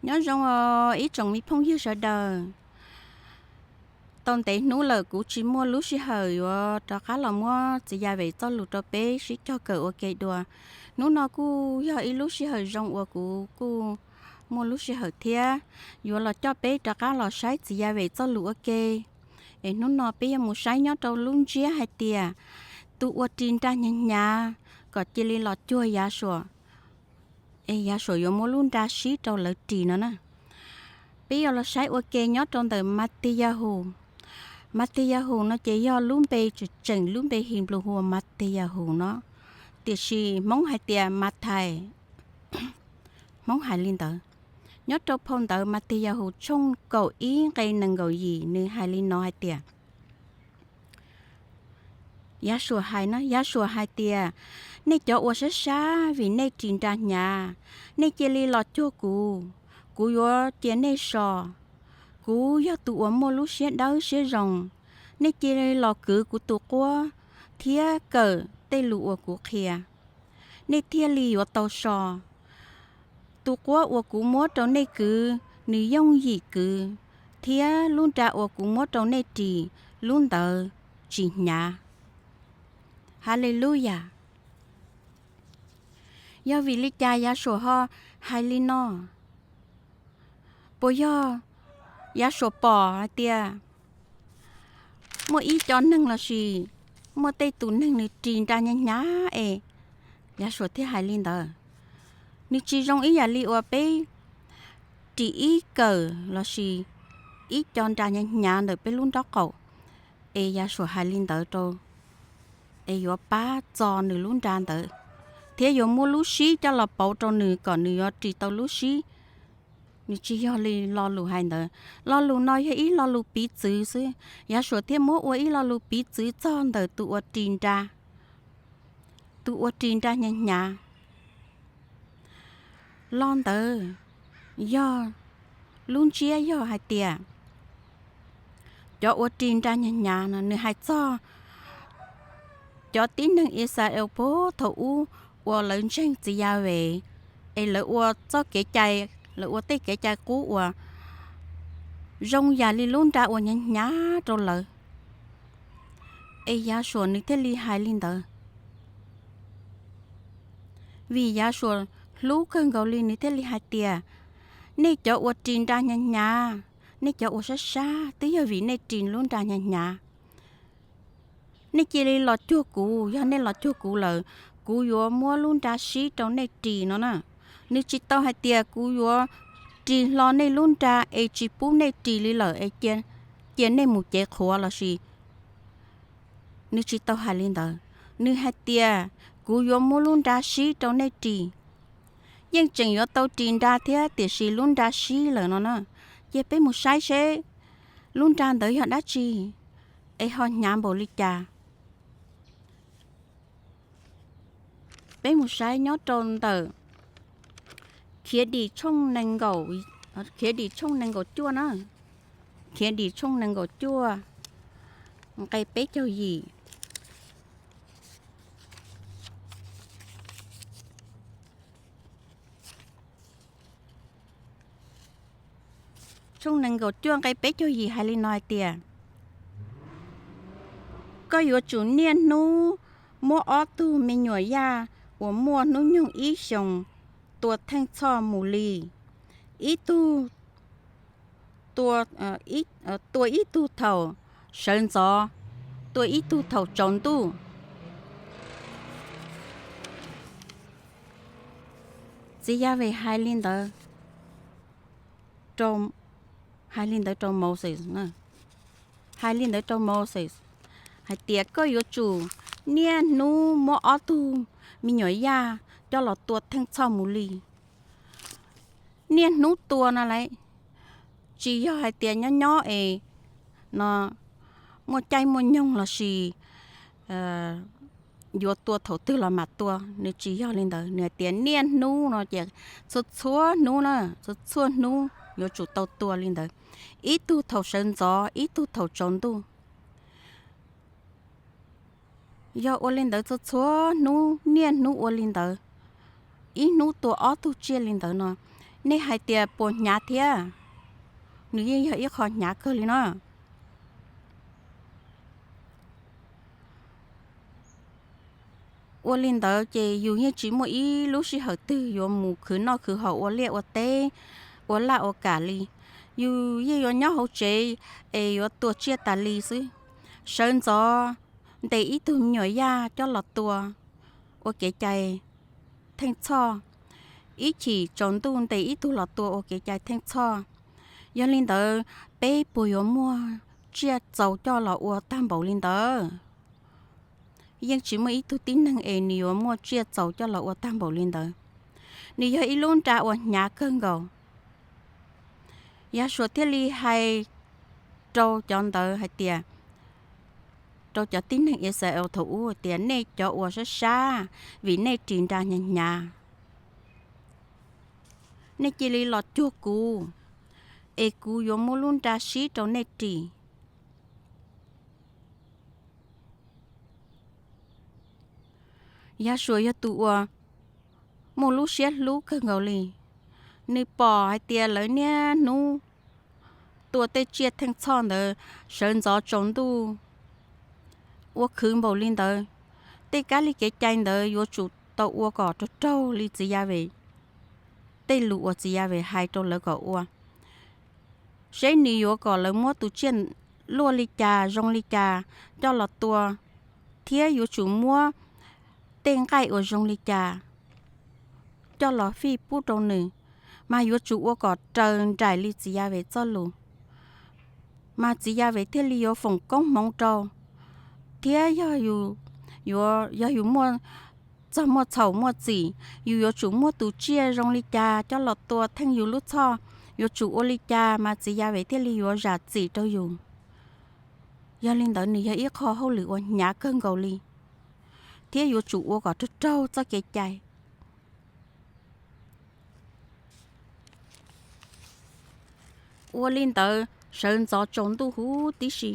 Nyob zoo os ib tsoom me phooj ywg sawv daws. Tau ntev hnub lawm kuv tsis muaj lub sij hawm yuav rov qab los muab Txiv Yas Ves txoj lus rau peb sib cog kawm ua ke dua. Hnub no kuj yog ib lub sij hawm zoo uas kuv kuj muaj lub sij hawm thiab yuav los coj peb rov qab los saib Txiv Yas Ves txoj lus ua ke. Es hnub no peb yuav mus saib nyob rau lub ntsiab hais tias tus uas ris nra hnyav hnyav kom cia li los cuag Yav Suam, es Yav Suam yuav muab lub nra sib rau lawv ris no na. Peb yuav los saib ua ke nyob rau ntawm Mas Tis Yas Hus. Mas Tis Yas Hus no ces yog lub npe tseem tseem lub npe His Npus hu ua Mas Tis Yas Hus no, tiam sis Hmoob hais tias Mas Thais, Hmoob hais li ntawd. Nyob rau phau ntawv Mas Tis Yas Hus tshooj kaum ib nqe nees nkaum yim nws hais li no hais tias, Yav Suam hais na, Yav Suam hais tias, nej cov uas sab sab vim nej ris nra hnyav, nej cia li los cuag kuv, kuv yuav cia nej so. Kuv yog tus uas muaj lub siab dawb siab zoo, nej cia li los kwv kuv tus quab thiab kawm tej lus uas kuv qhia, nej thiaj li yuav tau so. Tus quab uas kuv muab rau nej kwv, nws yooj yim kwv, thiab lub nra uas kuv muab rau nej ris, lub ntawd tsis hnyav. Haleluyas. Yog vim li cas Yav Suam ho hais li no? Puas yog Yav Suam pom hais tias muaj ib co neeg lossis muaj tej tus neeg nws ris nra hnyav hnyav es Yav Suam thiaj hais li ntawd? Nws tsis zoo ib yam li uas peb ris ib kawm lossis ib co nra hnyav hnyav ntawm peb lub nraub qaum, es Yav Suam hais li ntawd rau, es yuav pab txo nws lub nra ntawd, thiab yuav muab lub sib coj los pauv rau nws kom nws yuav ris tau lub sib. Nws tsis yog li lo lus hais ntawd. Lo lus no yog ib lo lus piv txwv xwb, Yav Suam thiaj muab ua ib lo lus piv txwv txog ntawm tus uas ris nra, tus uas ris nra hnyav hnyav. Lo ntawd yog, lub ntsiab yog hais tias cov uas ris nra hnyav hnyav no nws hais txog cov tib neeg Israel puag thaum ub uas lawv ntseeg txiv Yas Ves, es lawv ua txoj kev cai, lawv ua tej kev cai qub uas zoo yam li lub nra uas hnyav hnyav rau lawv. Es Yav Suam nws thiaj li hais li ntawd. Vim Yav Suam hlub kawg nkaus li nws thiaj li hais tias, nej cov uas ris nra hnyav hnyav, nej cov uas sab sab twb yog vim nej ris lub nra hnyav hnyav. Nej cia li los cuag kuv, yog nej los cuag kuv lawm, kuv yuav muab lub nra sib rau nej ris no na. Nws tsis tau hais tias kuv yuav ris hlo nej lub nra es tsis pub nej ris li lawm es cia nej mus cev qhuav lossis. Nws tsis tau hais li ntawd, nws hais tias kuv yuav muab lub nra sib rau nej ris. Yeej tseem yuav tau ris nra thiab tiam sis lub nra sib lawm no na. Cia peb mus saib seb lub nra ntawd yog dab tsi, es ho hnyav npaum li cas. Peb mus saib nyob rau ntawm Khiav Dim tshooj, Khiav Dim tshooj nees nkaum cuaj na. Khiav Dim tshooj nees nkaum cuaj, nqe peb caug yim. Tshooj nees nkaum cuaj nqe peb caug yim hais li no hais tias, koj yuav tsum niaj hnub muab ob tug me nyuam yaj uas muaj hnub nyoog ib xyoos tua theej txhoj mus li, ib tug tua ib tug thaum sawv ntxov, tua ib tug thaum tsaus ntuj. Txiv Yas Ves hais li ntawd, hais li ntawd rau Mauxes, hais li ntawd rau Mauxes hais tias koj yuav tsum niaj hnub muab ob tug me nyuam yaj coj los tua theej txhoj mus li. Niaj hnub tua no las, tsis yog hais tias nyob nyob es no muaj caij muaj nyoog lossis yuav tua thaum twg los mam tua, nws tsis yog li ntawd. Nws hais tias niaj hnub no ces txhua txhua hnub na, txhua txhua hnub yuav tsum tau tua li ntawd, ib tug thaum sawv ntxov ib tug thaum tsaus ntuj. Yog ua li ntawd txhua txhua hnub, niaj hnub ua li ntawd, ib hnub tua ob tug tsiaj li ntawd no, Nej hais tias puas hnyav thiab? Nws yeej yog ib qho hnyav kawg li no. Ua li ntawd ces yus yeej tsis muaj ib lub sij hawm twg yuav mus khwv noj khwv haus, ua liaj ua teb, ua laj ua kam li. Yus yeej yuav nyob hauv tsev es yuav tua tsiaj tas li xwb. Sawv ntxov ntes ib tug me nyuam yaj coj los tua ua kev cai theej txhoj, ib chim tsaus ntuj ntes ib tug los tua ua kev cai theej txhoj. Yog li ntawd, peb puas yuav muaj tsiaj txaus coj los ua tag npaum li ntawd? Yeej tsis muaj ib tug tib neeg es nws yuav muaj tsiaj txaus coj los ua tag npaum li ntawd. Nws yog ib lub nra uas hnyav kawg nkaus. Yahshua thiaj li hais rau cov ntawd hais tias, rau cov tib neeg Israel thaum ub tias, Nej cov uas sab sab, vim nej ris nra hnyav hnyav, nej cia li los cuag kuv, es kuv yuav muab lub nra sib rau nej ris. Yahshua yog tus uas muaj lub siab hlub kawg nkaus li. Nws pom hais tias lawv niaj hnub tua tej tsiaj theej txhoj ntawd sawv ntxov tsaus ntuj ua khwv npaum li ntawd. Tej kab li kev cai ntawd yuav tsum tau ua kom raug raug li txiv Yahweh tej lus uas txiv Yahweh hais rau lawv kom ua, seb nws yuav kom lawv muab tus tsiaj luaj li cas zoo li cas coj los tua, thiab yuav tsum muab tej nqaij uas zoo li cas coj los fij pub rau nws, mas yuav tsum ua kom raws nraim li txiv Yahweh txoj lus, mas txiv Yahweh thiaj li yuav foom koob hmoov rau. Thiab yog yus, yog yus muaj txog muaj txhaum muaj txim, yus yuav tsum muaj tus tsiaj zoo li cas coj los tua theej yus lub txhoj, yuav tsum ua li cas mas txiv Yahweh thiaj li yuav zam txim rau yus. Yog li ntawd nws yog ib qho hauj lwm uas hnyav kawg nkaus li, thiab yuav tsum ua kom raug raug txoj kev cai. Ua li ntawd sawv ntxov tsaus ntuj huv tib si.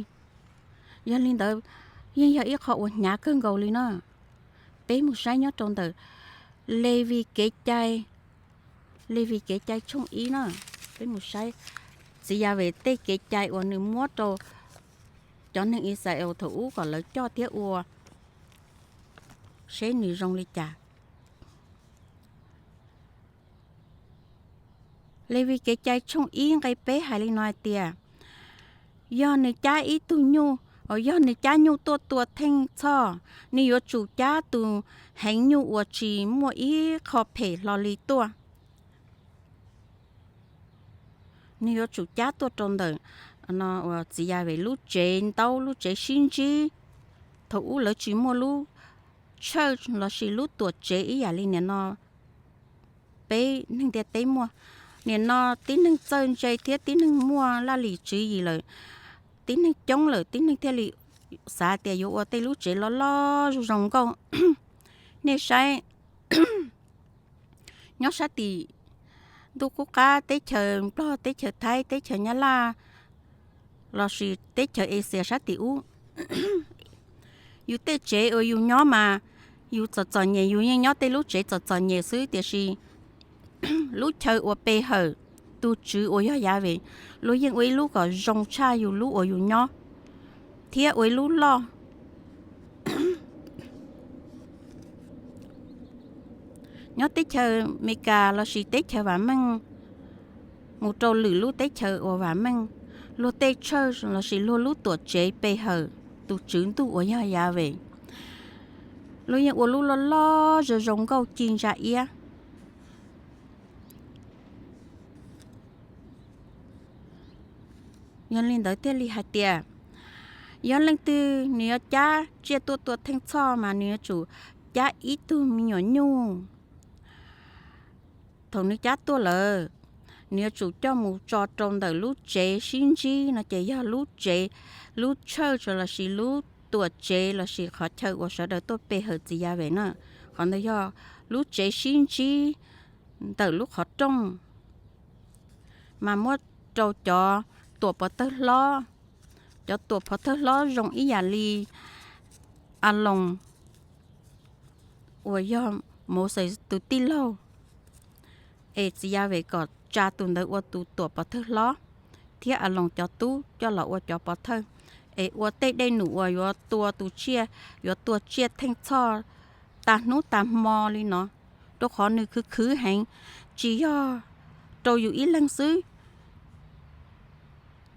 Yog li ntawd yeej yog ib qho uas hnyav kawg nkaus li na. Peb mus saib nyob rau ntawm Levis kev cai, Levis kev cai tshooj ib na. Peb mus saib txiv Yahweh tej kev cai uas nws muab rau cov neeg Israel thaum ub kom lawv coj thiab ua, seb nws zoo li cas. Levis kev cai tshooj ib nqe peb hais li no hais tias, yog nws cab ib tug nyuj, yog nws cab nyuj tuaj tua theej txhoj, nws yuav tsum cab tus heev nyuj uas tsis muaj ib qho phem hlo li tuaj. Nws yuav tsum cab tuaj rau ntawm txiv Yahweh lub tsev ntaub, lub tsev sib ntsib. Thaum ub lawv tsis muaj lub church lossis lub tuam tsev ib yam li nim no peb neeg ntiaj teb muaj. Nim no tib neeg txawj ntse thiab tib neeg muaj laj lim tswv yim lawm, tib neeg coob lawm, tib neeg thiaj li xav tias yuav ua tej lub tsev loj loj zoo zoo nkauj. Nej saib, nyob sab tim ntuj qub qab teb chaws Nplog, teb chaws Thaib, teb chaws Nyab Laj lossis teb chaws Asia sab tim ub, yus tej tsev uas yus nyob mas yus txom txom nyem yus yeej nyob tej lub tsev txom txom nyem xwb, tiam sis lub chaw uas pe hawm tus Tswv uas yog Yahweh, luag yeej ua ib lub kom zoo tshaj yus lub uas yus nyob, thiab ua ib lub loj. Nyob teb chaws Amelikas lossis teb chaws vam meej mus rau lwm lub teb chaws uas vam meej, luag tej church lossis luag lub tuam tsev pe hawm tus Tswv ntuj uas yog Yahweh, luag yeej ua lub loj loj zoo zoo nkauj ci ntsa iab. Yog li ntawd thiaj li hais tias, yog leej twg nws yuav cab tsiaj tuaj tua theej txhoj mas nws yuav tsum cab ib tug me nyuam nyuj. Thaum nws cab tuaj lawm, nws yuav tsum coj mus tso rau ntawm lub tsev sib ntsib no ces yog lub tsev, lub church lossis lub tuam tsev lossis qhov chaw uas sawv daws tuaj pe hawm txiv Yahweh na. Qhov ntawd yog lub tsev sib ntsib ntawm lub qhov rooj, mas muab rau cov tuam pov thawj hlob. Cov tuam pov thawj hlob zoo ib yam li Aloos uas yog Mauxes tus tij laug, es txiv Yas Vem kom tsa tus ntawd ua tus tuam pov thawj hlob, thiab Aloos cov tub coj los ua cov pov thawj, es ua tej dej num uas yuav tua tus tsiaj, yuav tua tsiaj theej txhoj tag hnub tag hmo li no, rau qhov nws khwv khwv heev, tsis yog rau yus ib leeg xwb.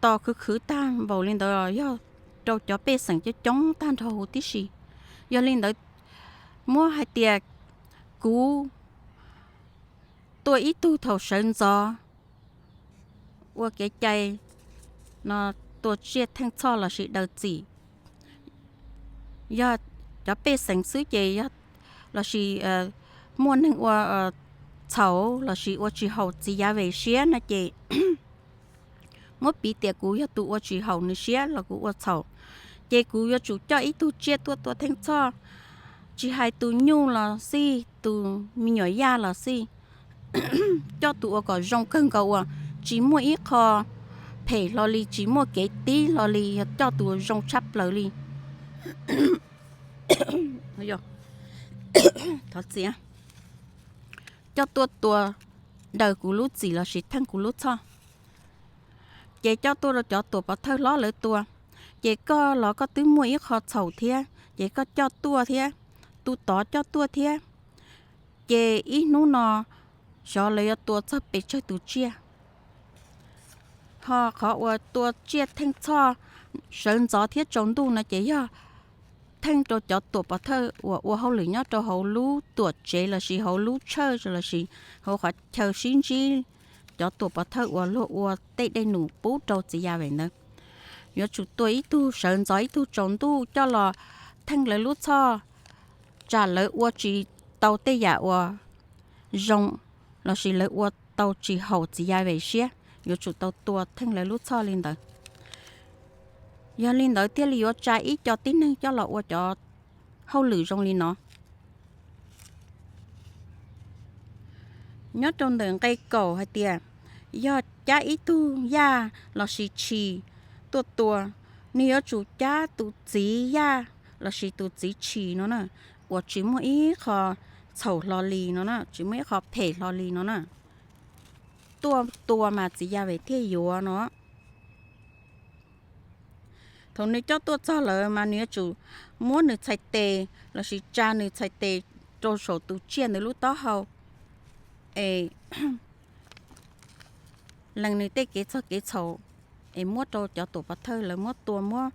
Tos khwv khwv tag npaum li ntawd los yog rau cov pej xeem coob coob tag nrho huv tib si. Yog li ntawd, muab hais tias kuv tua ib tug thaum sawv ntxov ua kev cai no, tua tsiaj theej txhoj lossis daws txim, yog cov pej xeem xwb ces yog, lossis muaj neeg ua txhaum lossis ua tsis haum txiv Yas Vem siab no ces, muab piv tias kuv yog tus ua tsis haum nws siab los kuv ua txhaum, ces kuv yuav tsum coj ib tug tsiaj tuaj tua theej txhoj, tsis hais tus nyuj los xij, tus me nyuam yaj los xij, coj tus uas kom zoo kawg nkaus uas tsis muaj ib qho phem hlo li, tsis muaj kev tib hlo li, yog coj tus zoo tshaj plaws li. Thov txim. Coj tuaj tua daws kuv lub txim lossis theej kuv lub txhoj, ces coj tuaj rau cov tuam pov thawj hlob lawv tua, ces koj los koj twb muaj ib qho txhaum thiab, ces koj coj tuaj thiab, tus tod coj tuaj thiab, ces ib hnub no xyov lawv yuav tua txog pes tsawg tus tsiaj. Ho qhov uas tua tsiaj theej txhoj sawv ntxov thiab tsaus ntuj no ces yog theej rau cov tuam pov thawj uas ua hauj lwm nyob rau hauv lub tuam tsev lossis hauv lub tshawj lossis hauv qhov chaw sib ntsib cov tuam pov thawj uas luag ua tej dej num pub rau txiv Yas Vem ntawd. Yuav tsum tua ib tug sawv ntxov ib tug tsaus ntuj coj los theej lawv lub txhoj, tsam lawv ua tsis tau tej yam uas zoo lossis lawv ua tau tsis haum txiv Yas Vem siab, yuav tsum tau tua theej lawv lub txhoj li ntawd. Yog li ntawd thiaj li yuav tsa ib co tib neeg coj los ua cov hauj lwm zoo li no. Nyob rau ntawm nqe kaum hais tias, yog cab ib tug yaj lossis tshis tuaj tua, nws yuav tsum cab tus txiv yaj lossis tus txiv tshis no na, uas tsis muaj ib qho txhaum hlo li no na, tsis muaj ib qho phem hlo li no na, tuaj tua mas txiv Yas Vem thiaj yuav no. Thaum nws coj tuaj txog lawm mas nws yuav tsum muab nws txhais tes lossis tsa nws txhais tes rau saum tus tsiaj ntawd lub taub hau, es lees nws tej kev txog kev txhaum, es muab rau cov tuam pov thawj lawv muab tua muab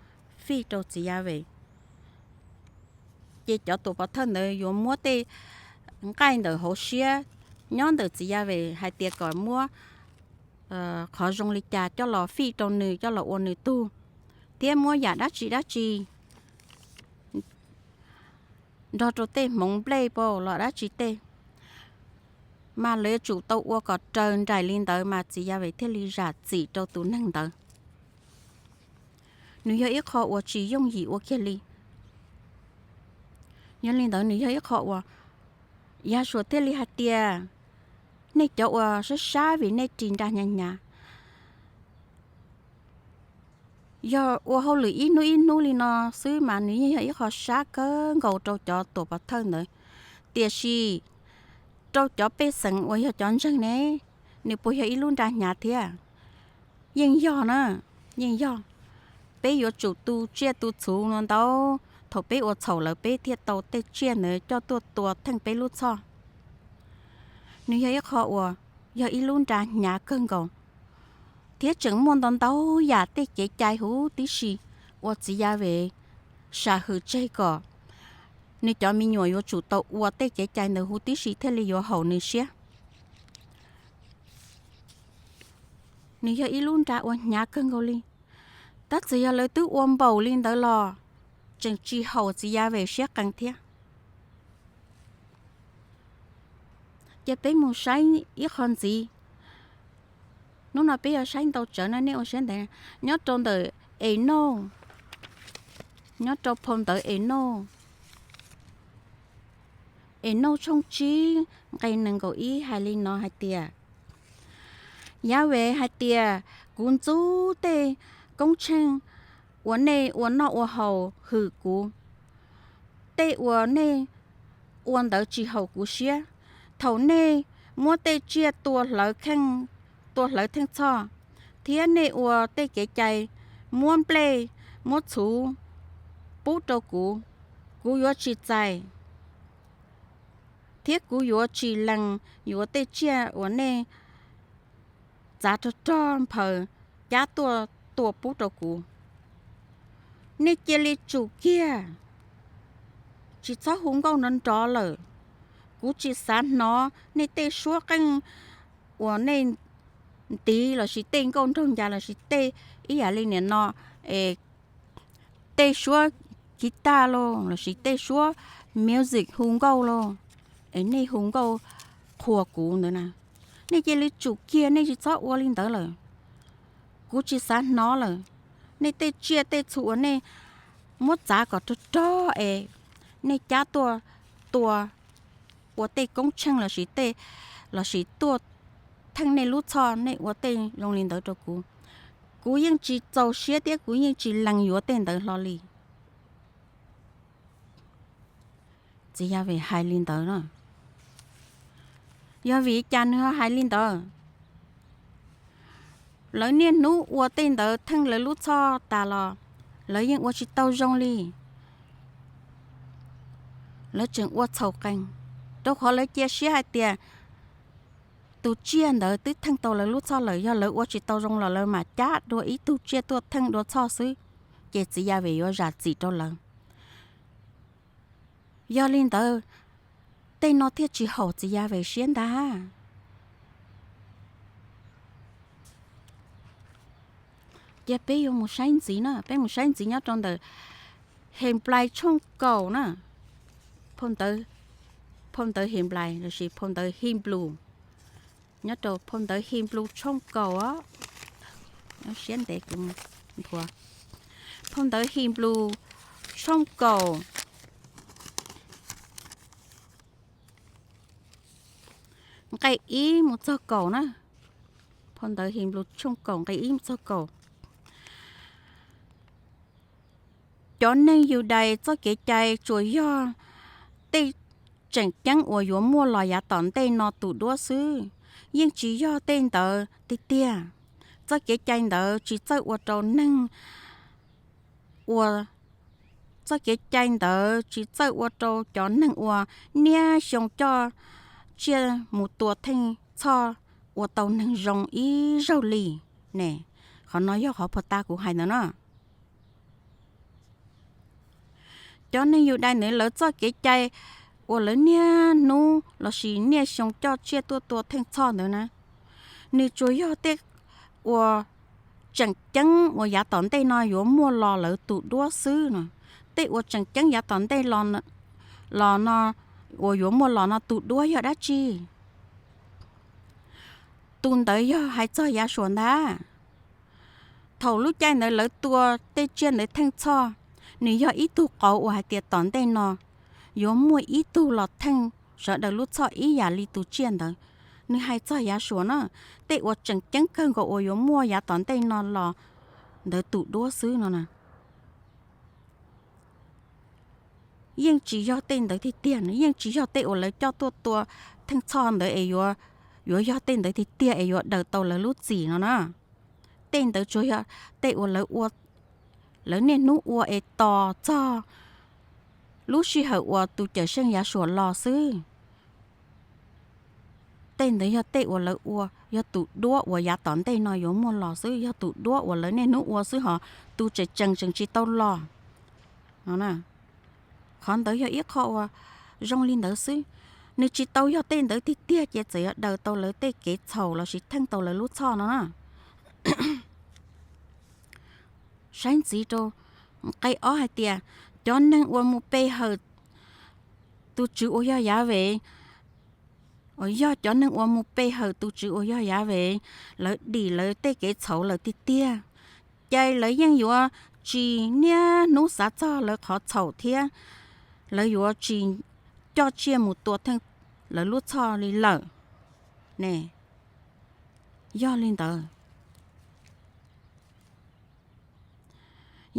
fij rau txiv Yas Vem. Ces cov tuam pov thawj ntawd yuav muab tej nqaij ntawm hauv siab nyob ntawm txiv Yas Vem hais tias kom muab qhov zoo li cas coj los fij rau nws coj los ua nws tug, thiab muab yam dab tsi dab tsi nrog rau tej hmoov nplej pam los dab tsi tej, mas lawv yuav tsum tau ua kom raws nraim li ntawd mas txiv Yas Vem thiaj li zam txim rau tus neeg ntawd. Nws yog ib qho uas tsis yooj yim ua kiag li. Yog li ntawd nws yog ib qho uas Yas Suas thiaj li hais tias, nej cov uas sab sab vim nej ris nra hnyav hnyav, yog ua hauj lwm ib hnub ib hnub li no xwb mas nws yeej yog ib qho sab kawg nkaus rau cov tuam pov thawj ntawd. Tiam sis rau cov pej xeem uas yog cov ntseeg ne, nws puas yog ib lub nra hnyav thiab? Yeej yog na, yeej yog. Peb yuav tsum tu tsiaj tu txhuv no ntau, thaum peb ua txhaum lawm peb thiaj tau tej tsiaj ntawd coj tuaj tua theej peb lub txhoj. Nws yog ib qho uas yog ib lub nra hnyav kawg nkaus, thiab tseem muaj ntau ntau yam tej kev cai huv tib si uas txiv Yas Vem sam hwm tseg kom nws cov me nyuam yuav tsum tau ua tej kev cai ntawd huv tib si thiaj li yuav haum nws siab. Nws yog ib lub nra uas hnyav kawg nkaus li. Tab txawm yog lawv twb ua npaum li ntawd los tseem tsis haum txiv Yas Vem siab qees thiab. Ces peb mus saib ib qho ntxiv. Hnub no peb yuav saib ntau tsawv no nej ua siab ntev. Nyob rau ntawm Enauj, nyob rau phau ntawv Enauj, Enauj tshooj tsib nqe nees nkaum ib hais li no hais tias, Yas Vem hais tias, kuv ntxub tej koob tsheej uas nej ua noj ua haus hwm kuv, tej uas nej ua ntawd tsis haum kuv siab. Thaum nej muab tej tsiaj tua hlawv Theej Txhoj, thiab nej ua tej kev cai muab nplej muab txhuv pub rau kuv, kuv yuav tsis txais, thiab kuv yuav tsis lees yuav tej tsiaj uas nej txav rog rog nphaws cab tuaj tua pub rau kuv. Nej cia li tsum kiag, tsis txhob hu nkauj nrov nrov lawm. Kuv tsis xav hnov nej tej suab qeej uas nej ntiv lossis tej nkauj nraug ncas lossis tej ib yam li nim no, es tej suab kiv taj los lossis tej suab music hu nkauj los, es nej hu nkauj qhuas kuv ntawd na. Nej cia li tsum kiag, nej tsis txhob ua li ntawd lawm. Kuv tsis xav hnov lawm. Nej tej tsiaj tej txhu uas nej muab txav kom rog rog es nej cab tuaj tua ua tej koob tsheej lossis tej, lossis tuaj theej nej lub txhoj, nej ua tej zoo li ntawd rau kuv, kuv yeej tsis txaus siab thiab kuv yeej tsis lees yuav tej ntawd hlo li. Txiv Yaj Vem hais li ntawd no. Yog vim li cas nws ho hais li ntawd? Lawv niaj hnub ua tej ntawd theej lawv lub txhoj tas los lawv yeej ua tsis tau zoo li. Lawv tseem ua txhaum qees, rau qhov lawv cia siab hais tias tus tsiaj ntawd twb theej tau lawv lub txhoj lawm, yog lawv ua tsis tau zoo los lawv mam cab dua ib tug tsiaj tuaj theej dua txhoj xwb, ces Txiv Yaj Vem yuav zam txim rau lawv. Yog li ntawd, tej no thiaj tsis haum Txiv Yaj Vem siab ntag. Ces peb yuav mus saib ntxiv na, peb mus saib ntxiv nyob rau ntawm Henplais tshooj kaum na. Phau ntawv Henplais lossis phau ntawv Henplus, nyob rau phau ntawv Henplus tshooj kaum os. Siab ntev kuv nthuav. Phau ntawv Henplus tshooj kaum, nqe ib mus txog kaum na. Phau ntawv Henplus tshooj kaum nqe ib mus txog kaum. Cov neeg Yudais txoj kev cai tsuas yog tej tseem ceeb uas yuav muaj los yav tom ntej no tus duab xwb, yeej tsis yog tej ntawd tiag tiag. Txoj kev cai ntawd tsis txawj ua rau neeg ua, txoj kev cai ntawd tsis txawj ua rau cov neeg uas niaj xyoo coj tsiaj mus tua theej txhoj ua tau neeg zoo ib zaug li ne. Qhov no yog qhov puag ta kuv hais ntawd na. Cov neeg Yudais ntawd lawv txoj kev cai uas lawv niaj hnub lossis niaj xyoo coj tsiaj tuaj tua theej txhoj ntawd na, nws tsuas yog tej uas tseem ceeb uas yav tom ntej no yuav muaj los lawm tus duab xwb no. Tej uas tseem ceeb yav tom ntej los no uas yuav muaj los no tus duab yog dab tsi? Tus ntawd yog hais txog Yasuas ntag. Thaum lub caij ntawd lawv tua tej tsiaj ntawd theej txhoj, nws yog ib tug qauv uas hais tias tom ntej no yuav muaj ib tug los theej sawv daws lub txhoj ib yam li tus tsiaj ntawd. Nws hais txog Yasuas na, tej uas tseem ceeb kawg nkaus uas yuav muaj yav tom ntej no los ntawd tus duab xwb no na. Yeej tsis yog tej ntawd tiag tiag, yeej tsis yog tej uas lawv coj tuaj tua theej txhoj ntawd es yuav yog tej ntawd tiag tiag es yuav daws tau lawv lub txim no na. Tej ntawd tsuas yog tej uas lawv niaj hnub ua es tos txog lub sij hawm uas tus Cawmseej Yasuas los xwb. Tej ntawd yog tej uas lawv ua, yog tus duab uas yav tom ntej no yuav muaj los xwb, yog tus duab uas lawv niaj hnub ua xwb, ho tus tseem tseem tseem tsis tau los no. Qhov ntawd yog ib qho uas zoo li ntawd xwb. Nws tsis tau yog tej ntawd tiag tiag ces txawm yuav daws tau lawv tej kev txhaum lossis theej tau lawv lub txhoj no na. Saib ntxiv rau nqe ob hais tias, cov neeg uas mus pe hawm tus Tswv uas yog Yahweh, uas yog cov neeg uas mus pe hawm tus Tswv uas yog Yahweh, lawv dim lawv tej kev txhaum lawm tiag tiag, ces lawv yeej yuav tsis niaj hnub xav txog lawv qhov txhaum thiab lawv yuav tsis coj tsiaj mus tua theej lawv lub txhoj li lawm ne. Yog li ntawd,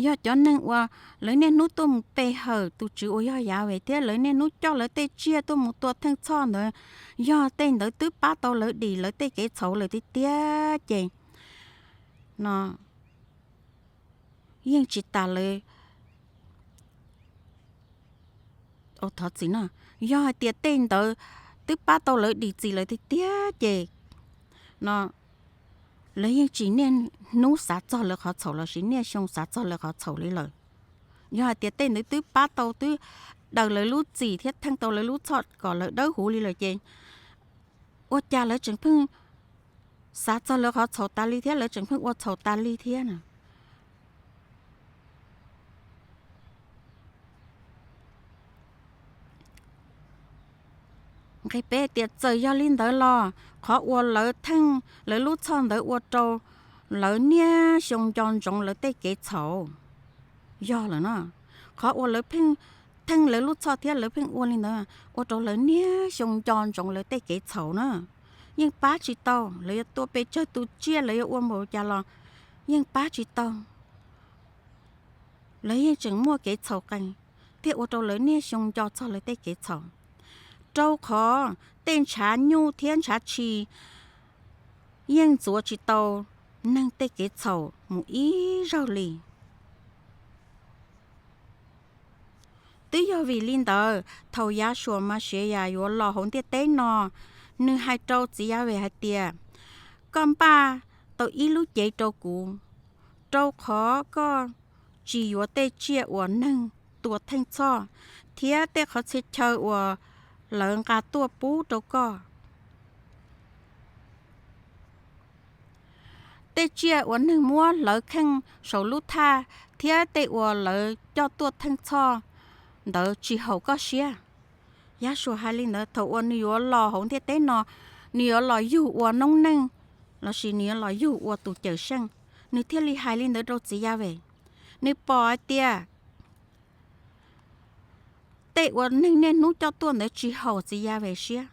yog cov neeg uas lawv niaj hnub tuaj mus pe hawm tus Tswv uas yog Yahweh thiab lawv niaj hnub coj lawv tej tsiaj tuaj mus tua theej txhoj ntawd, yog tej ntawd twb pab tau lawv dim lawv tej kev txhaum lawm tiag tiag ces, no, yeej tsis tas lawv, thov txim no, yog hais tias tej ntawd twb pab tau lawv dim txim lawm tiag tiag ces, no, lawv yeej tsis niaj hnub xav txog lawv qhov txhaum lossis niaj xyoo xav txog lawv qhov txhaum li lawm. Yog hais tias tej ntawd twb pab tau twb daws lawv lub txim thiab theej tau lawv lub txhoj kom lawv dawb huv li lawm ces, ua cas lawv tseem pheej xav txog lawv qhov txhaum tas li thiab lawv tseem pheej ua txhaum tas li thiab na? Nqe peb tias, txawm yog li ntawd los qhov uas lawv theej lawv lub txhoj ntawd ua rau lawv niaj xyoo nco ntsoov lawv tej kev txhaum. Yog lawm na, qhov uas lawv pheej theej lawv lub txhoj thiab lawv pheej ua li ntawd ua rau lawv niaj xyoo nco ntsoov lawv tej kev txhaum na. Yeej pab tsis tau, lawv yuav tua pes tsawg tus tsiaj, lawv yuav ua npaum cas los yeej pab tsis tau. Lawv yeej tseem muaj kev txhaum qees, thiaj ua rau lawv niaj xyoo nco txog lawv tej kev txhaum, rau qhov tej ntshav nyuj thiab ntshav tshis yeej ntxuav tsis tau neeg tej kev txhaum mus ib zaug li. Twb yog vim li ntawd, thaum Yahshua Mashiyas yuav los hauv ntiaj teb no, nws hais rau txiv Yahweh hais tias, koj npaj tau ib lub cev rau kuv, rau qhov koj tsis yuav tej tsiaj uas neeg tua theej txhoj thiab tej qhov txhia chaw uas lawv nqa tuaj pub rau koj. Tej tsiaj uas neeg muab hlawv kheej saum lub thaj thiab tej uas lawv coj tuaj theej txhoj ntawd tsis haum koj siab. Yahshua hais li ntawd thaum uas nws yuav los hauv ntiaj teb no, nws yuav los yug ua noob neej lossis nws yuav los yug ua tus cawm seej, nws thiaj li hais li ntawd rau txiv Yahweh. Nws pom hais tias tej uas neeg niaj hnub coj tuaj ntawd tsis haum txiv Yahweh siab,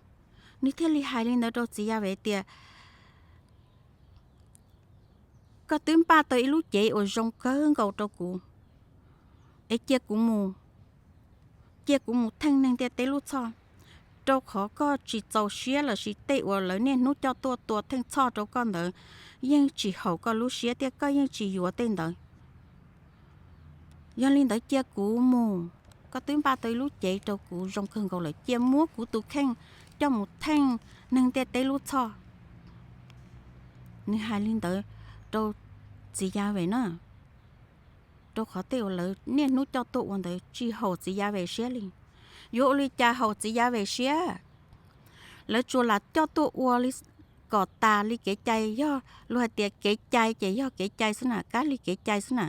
nws thiaj li hais li ntawd rau txiv Yahweh tias, koj twb npaj tau ib lub cev uas zoo kawg nkaus rau kuv, es cia kuv mus, cia kuv mus theej neeg ntiaj teb lub txhoj, rau qhov koj tsis txaus siab lossis tej uas lawv niaj hnub coj tuaj tua theej txhoj rau koj ntawd yeej tsis haum koj lub siab thiab koj yeej tsis yuav tej ntawd. Yog li ntawd cia kuv mus, koj twb npaj tau ib lub cev rau kuv zoo kawg nkaus lawm, cia muab kuv tus kheej coj mus theej neeg ntiaj teb lub txhoj. Nws hais li ntawd rau txiv Yahweh na, rau qhov tej uas lawv niaj hnub coj tuaj ua ntawd tsis haum txiv Yahweh siab li. Yuav ua li cas haum txiv Yahweh siab? Lawv tsuas lam coj tuaj ua kom tas li kev cai, yog luag hais tias kev cai ces yog kev cai xwb na, kab li kev cai xwb na.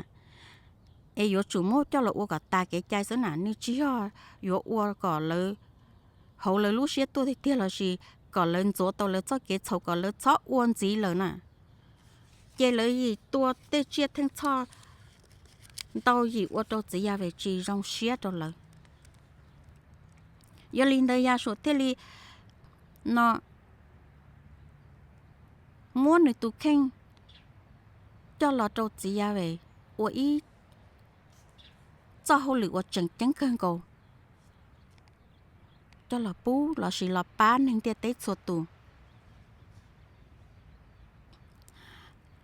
Es yuav tsum muab coj los ua kom tas kev cai xwb na, nws tsis yog yuav ua kom lawv hauv lawv lub siab tuaj tiag tiag lossis kom lawv ntxuav tau lawv txoj kev txhaum kom lawv txhob ua ntxiv lawm na. Ces lawv yim tua tej tsiaj theej txhoj ntau yim ua rau txiv Yahweh tsis zoo siab rau lawv. Yog li ntawd Yahshua thiaj li no muab nws tus kheej coj los rau txiv Yahweh ua ib txoj hauj lwm uas tseem ceeb kawg nkaus, coj los pub lossis los pab neeg ntiaj teb txhua tus.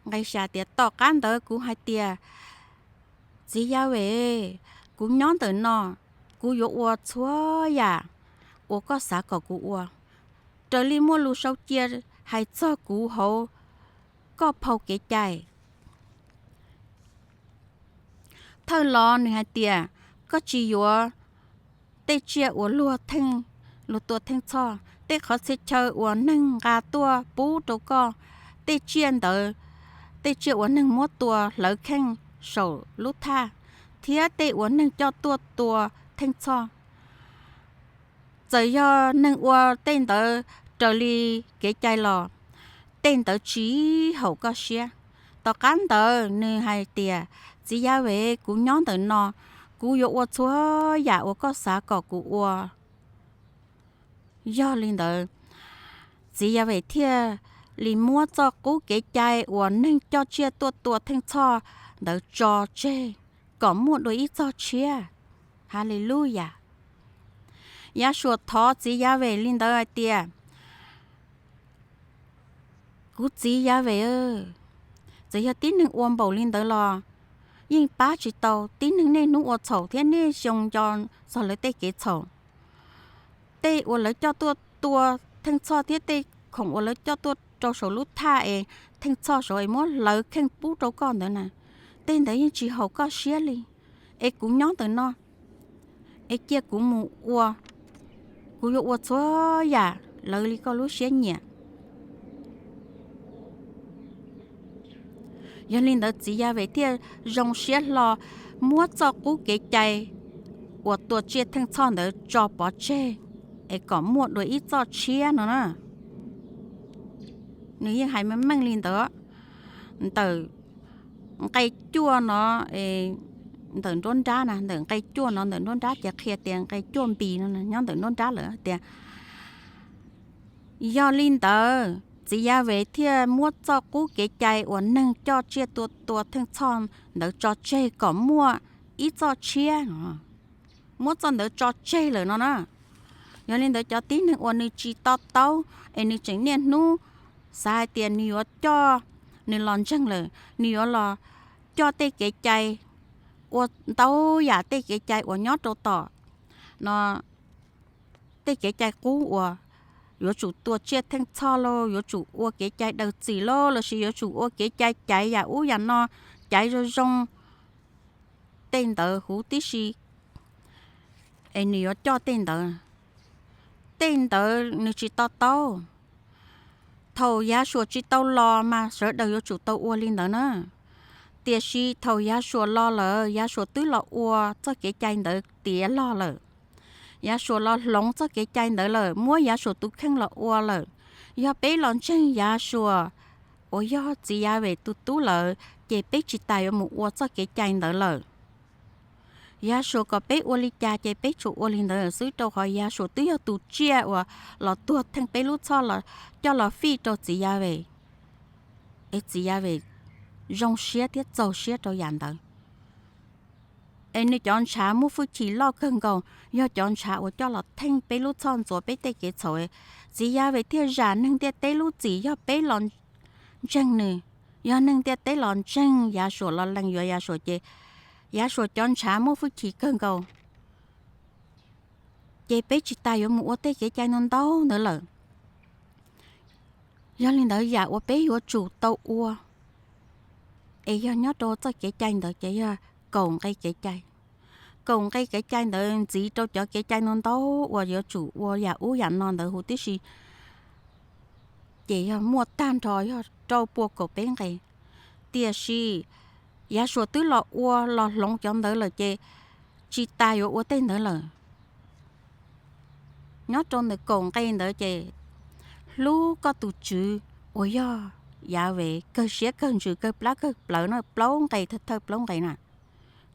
Nqe xya tias, tom qab ntawd kuv hais tias, txiv Yahweh, kuv nyob ntawm no, kuv yuav ua txhua yam uas koj xav kom kuv ua, raws li muaj lus sau cia hais txog kuv hauv koj phau kev cai. Thawj los nws hais tias, koj tsis yuav tej tsiaj uas luag theej, luag tua theej txhoj, tej qhov txhia chaw uas neeg nqa tuaj pub rau koj, tej tsiaj ntawd, tej tsiaj uas neeg muab tua hlawv kheej saum lub thaj, thiab tej uas neeg coj tuaj tua theej txhoj. Txawm yog neeg ua tej ntawd raws li kev cai los, tej ntawd tsis haum koj siab. Tom qab ntawd nws hais tias, txiv Yahweh, kuv nyob ntawm no, kuv yuav ua txhua yam uas koj xav kom kuv ua. Yog li ntawd, txiv Yahweh thiaj li muab txoj qub kev cai uas neeg coj tsiaj tuaj tua theej txhoj ntawd tso tseg. kom muaj dua ib txoj tshiab. Haleluyas. Yashua thov txiv Yaves li ntawd hais tias, kuv txiv Yaves, txawm yog tib neeg ua npaum li ntawd los yeej pab tsis tau. Tib neeg niaj hnub ua txhaum thiab niaj xyoo nco txog lawv tej kev txhaum. Tej uas lawv coj tuaj tua Theej Txhoj thiab tej khoom uas lawv coj tuaj rau saum lub thaj es Theej Txhoj saud es muab hlawv kheej pub rau koj ntawd na, tej ntawd yeej tsis haum koj siab li. Es kuv nyob ntawm no, es cia kuv mus ua, kuv yuav ua txhua yam lawv li koj lub siab nyiam. Yog li ntawd txiv Yaves thiaj zoo siab hlo muab txoj qub kev cai uas tua tsiaj Theej Txhoj ntawd tso pov tseg, es kom muaj dua ib txoj tshiab no na. Nws yeej hais meej meej li ntawd. Ntawm nqe cuaj no, ntawm nruab nrab na, ntawm nqe cuaj no ntawm nruab nrab ces qhia tias nqe cuaj npis no nyob ntawm nruab nrab lawm tias, yog li ntawd txiv Yaves thiaj muab txoj qub kev cai uas neeg coj tsiaj tua tua Theej Txhoj ntawd tso tseg kom muaj ib txoj tshiab, muab txoj ntawd tso tseg lawm no na. Yog li ntawd cov tib neeg uas nws tsis to taub es nws tseem niaj hnub xav hais tias nws yuav coj, nws los ntseeg lawm nws yuav los coj tej kev cai, ua ntau yam tej kev cai uas nyob rau tom no, tej kev cai qub uas yuav tsum tua tsiaj Theej Txhoj lauj, yuav tsum ua kev cai daws txim lauj, lossis yuav tsum ua kev cai caiv yam ub yam no, caiv zoo zoo, tej ntawd huv tib si, es nws yuav coj tej ntawd. Tej ntawd nws tsis to taub. Thaum Yashua tsis tau los mas sawv daws yuav tsum tau ua li ntawd na. Tiam sis thaum Yashua los lawm, Yashua twb los ua txoj kev cai ntawd tiav log lawm. Yashua los hloov txoj kev cai ntawd lawm, muab Yashua tus kheej los ua lawm. Yog peb los ntseeg Yashua uas yog txiv Yaves tus tub lawm, ces peb tsis tas yuav mus ua txoj kev cai ntawd lawm. Yashua kom peb ua li cas ces peb tsuas ua li ntawd xwb, rau qhov Yashua twb yog tus tsiaj uas los tuag theej peb lub txhoj coj los fij rau txiv Yaves, es txiv Yaves zoo siab thiab txaus siab rau yam ntawd. Es nws cov ntshav muaj hwj chim loj kawg nkaus, yog cov ntshav uas coj los theej peb lub txhoj ntxuav peb tej kev txhaum. Txiv Yaves thiaj zam neeg ntiaj teb lub txim, yog peb los ntseeg nws, yog neeg ntiaj teb los ntseeg Yashua, los lees yuav Yashua ces Yashua cov ntshav muaj hwj chim kawg nkaus, ces peb tsis tas yuav mus ua tej kev cai ntau ntau ntawd lawm. Yog li ntawd yam uas peb yuav tsum tau ua, es yog nyob rau txoj kev cai ntawd ces yog kaum nqe kev cai. Kaum nqe kev cai ntawd ntxiv rau cov kev cai ntau ntau uas yuav tsum ua yam ub yam no ntawd huv tib si, ces yog muaj tag nrho yog rau pua kaum peb nqe. Tiam sis Yashua twb los ua los hloov cov ntawd lawm ces tsis tas yuav ua tej ntawd lawm. Nyob rau ntawm kaum nqe ntawd ces hlub koj tus tswv uas yog Yaves kawg siab kawg ntsws kawg plab kawg plawv na, plaub nqe thawj thawj plaub nqe na.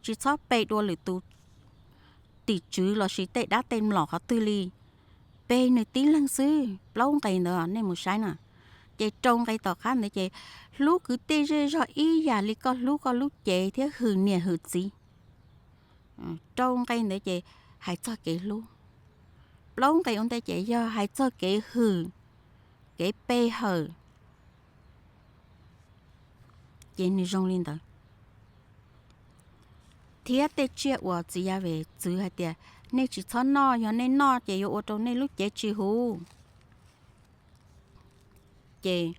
Tsis txhob pe dua lwm tus tim tswv lossis tej dab tej mlom qhov twg li, pe nws tib leeg xwb. Plaub nqe ntawd nej mus saib na. Ces rau nqe tom qab ntawd ces hlub kwv tij zej zog ib yam li koj hlub koj lub cev thiab hwm niam hwm txiv. Rau nqe ntawd ces hais txog kev hlub. Plaub nqe ua ntej ces yog hais txog kev hwm, kev pe hawm. Ces nws zoo li ntawd. Thiab tej tsiaj uas txiv Yaves txwv hais tias nej tsis txhob noj, yog nej noj ces yuav ua rau nej lub cev tsis huv, ces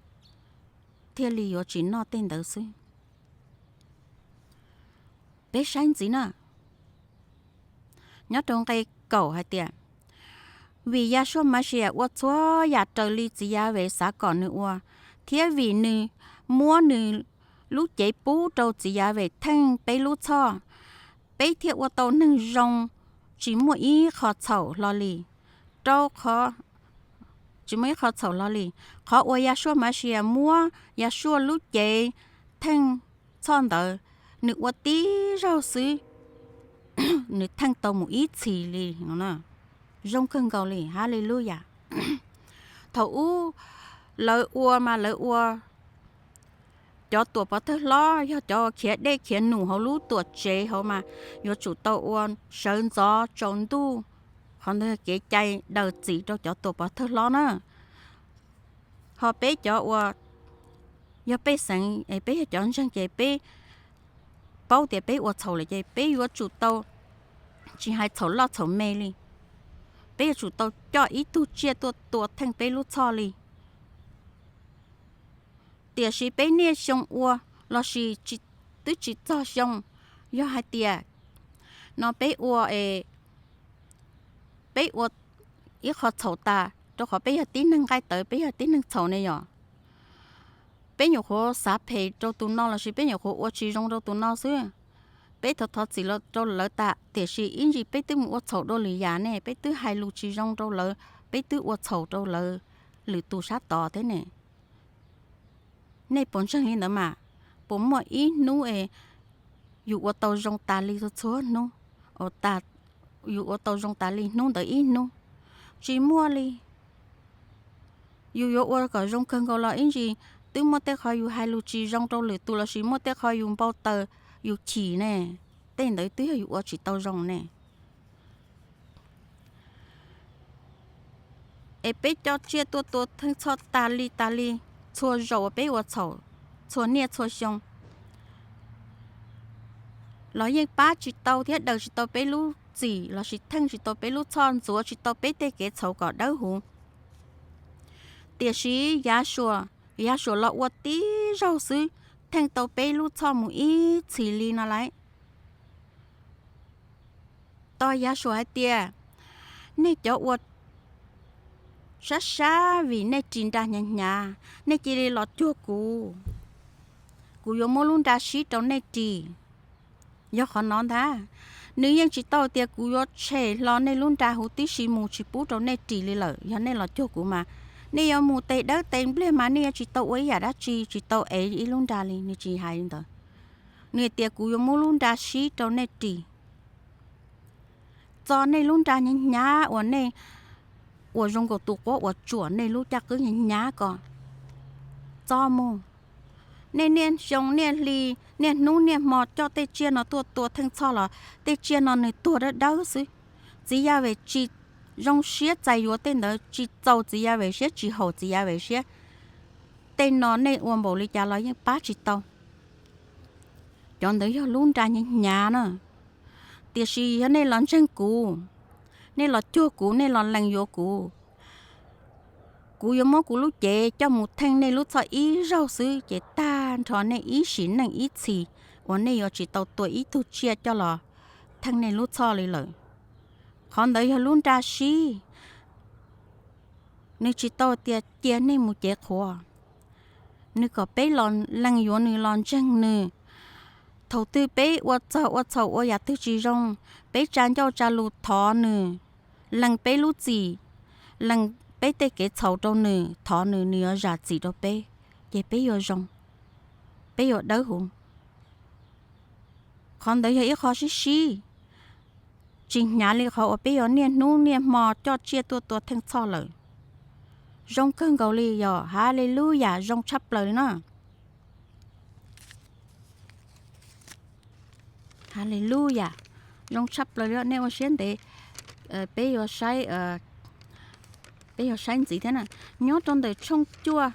thiaj li yuav tsis noj tej ntawd xwb. Peb saib ntxiv na, nyob rau nqe kaum hais tias, vim Yahshua Mashiach ua txhua yam raws li txiv Yaves xav kom nws ua, thiab vim nws muab nws lub cev pub rau txiv Yaves theej peb lub txhoj, peb thiaj ua tau neeg zoo, tsis muaj ib qho txhaum hlo li. Rau qhov, tsis muaj ib qho txhaum hlo li. Qhov uas Yahshua Mashiach muab Yahshua lub cev theej txhoj ntawd, nws ua tib zaug xwb, nws theej tau mus ib txhis li no. Zoo kawg nkaus li, Haleluyas. Thaum ub lawv ua mas lawv ua cov tuam pov thawj hlob yog cov khiav dej khiav num hauv lub tuam tsev hauv mas yuav tsum tau ua sawv ntxov tsaus ntuj. Qhov ntawd kev cai daws txim rau cov tuam pov thawj hlob na. Ho peb cov uas yog pej xeem es peb yog cov ntseeg ces peb paub tias peb ua txhaum lawm ces peb yuav tsum tau, tsis hais txhaum loj txhaum me li, peb yuav tsum tau coj ib tug tsiaj tuaj tua theej peb lub txhoj li. Tiam sis peb niaj xyoo ua lossis twb tsis txog xyoo, yog hais tias no peb ua, peb ua ib qho txhaum tas rau qhov peb yog tib neeg nqaij tawv, peb yog tib neeg txhaum ne yom. Peb nyuam qhuav xav phem rau tus no lossis peb nyuam qhuav ua tsis zoo rau tus no xwb, peb thov thov txim rau lawv tas, tiam sis ib ntsis peb twb mus ua txhaum dua lwm yam ne, peb twb hais lus tsis zoo rau lawv, peb twb ua txhaum rau lawv lwm tus sab tod thiab ne. Nej puas ntseeg li ntawd mas? Puas muaj ib hnub es yus ua tau zoo tas li txhua txhua hnub, yus ua tau zoo tas li hnub ntawd ib hnub? Tsis muaj li. Yus yuav ua kom zoo kawg nkaus los ib ntsis twb muaj tej qhov yus hais lus tsis zoo rau lwm tus lossis muaj tej qhov yus npau taws, yus chim ne, tej ntawd twb yog yus ua tsis tau zoo ne. Es peb coj tsiaj tuaj tua theej txhoj tas li tas li, txhua zaus uas peb ua txhaum, txhua niaj txhua xyoo, los yeej pab tsis tau thiab daws tsis tau peb lub txim lossis theej tsis tau peb lub txhoj, ntxuav tsis tau peb tej kev txhaum kom dawb huv. Tiam sis Yasuas, Yasuas los ua tib zaug xwb, theej tau peb lub txhoj mus ib txhis li no lauj. Tos Yasuas hais tias, nej cov uas sab sab vim nej ris nra hnyav hnyav, nej cia li los cuag kuv, kuv yuav muab lub nra sib rau nej ris. Yog qhov no ntag, nws yeej tsis tau tias kuv yuav tshem hlo nej lub nra huv tib si mus tsis pub rau nej ris li lawm, yog nej los cuag kuv mas nej yuav mus tes dawb tes npliag mas nej yuav tsis tau ua ib yam dab tsi, tsis tau ev ib lub nra li, nws tsis hais li ntawd. Nws tias kuv yuav muab lub nra sib rau nej ris. Txo nej lub nra hnyav hnyav uas nej ua zoo nkaus tus quab uas tsuam nej lub caj qwb hnyav hnyav ko, txo mus. Nej niaj xyoo niaj hli, niaj hnub niaj hmo coj tej tsiaj no tuaj tua theej txhoj los tej tsiaj no nws tuag dawb dawb xwb. Txiv Yaj Vem tsis zoo siab txais yuav tej ntawd, tsis txaus Txiv Yaj Vem siab, tsis haum Txiv Yaj Vem siab. Tej no nej ua npaum li cas los yeej pab tsis tau. Cov ntawd yog lub nra hnyav hnyav na. Tiam sis yog nej los ntseeg kuv, nej los cuag kuv, nej los lees yuav kuv, kuv yuav muab kuv lub cev coj mus theej nej lub txhoj ib zaug xwb ces tag nrho nej ib sim neej ib txhis uas nej yuav tsis tau tua ib tug tsiaj coj los theej nej lub txhoj li lawm. Qhov ntawd yog lub nra sib. Nws tsis tau tias cia nej mus cev qhuav, nws kom peb los lees yuav nws, los ntseeg nws. Thaum twg peb ua txog ua txhaum ua yam twg tsis zoo, peb tsa ncauj tsa lus thov nws, lees peb lub txim, lees peb tej kev txhaum rau nws, thov nws, nws yuav zam txim rau peb, ces peb yuav zoo, peb yuav dawb huv. Qhov ntawd yog ib qho sib sib, tsis hnyav li qhov uas peb yuav niaj hnub niaj hmo coj tsiaj tuaj tua theej txhoj lawm. Zoo kawg nkaus li yog, Haleluyas, zoo tshaj plaws li na. Haleluyas, zoo tshaj plaws li, nej ua siab ntev, peb yuav saib, peb yuav saib ntxiv thiab na. Nyob rau ntawm tshooj cuaj,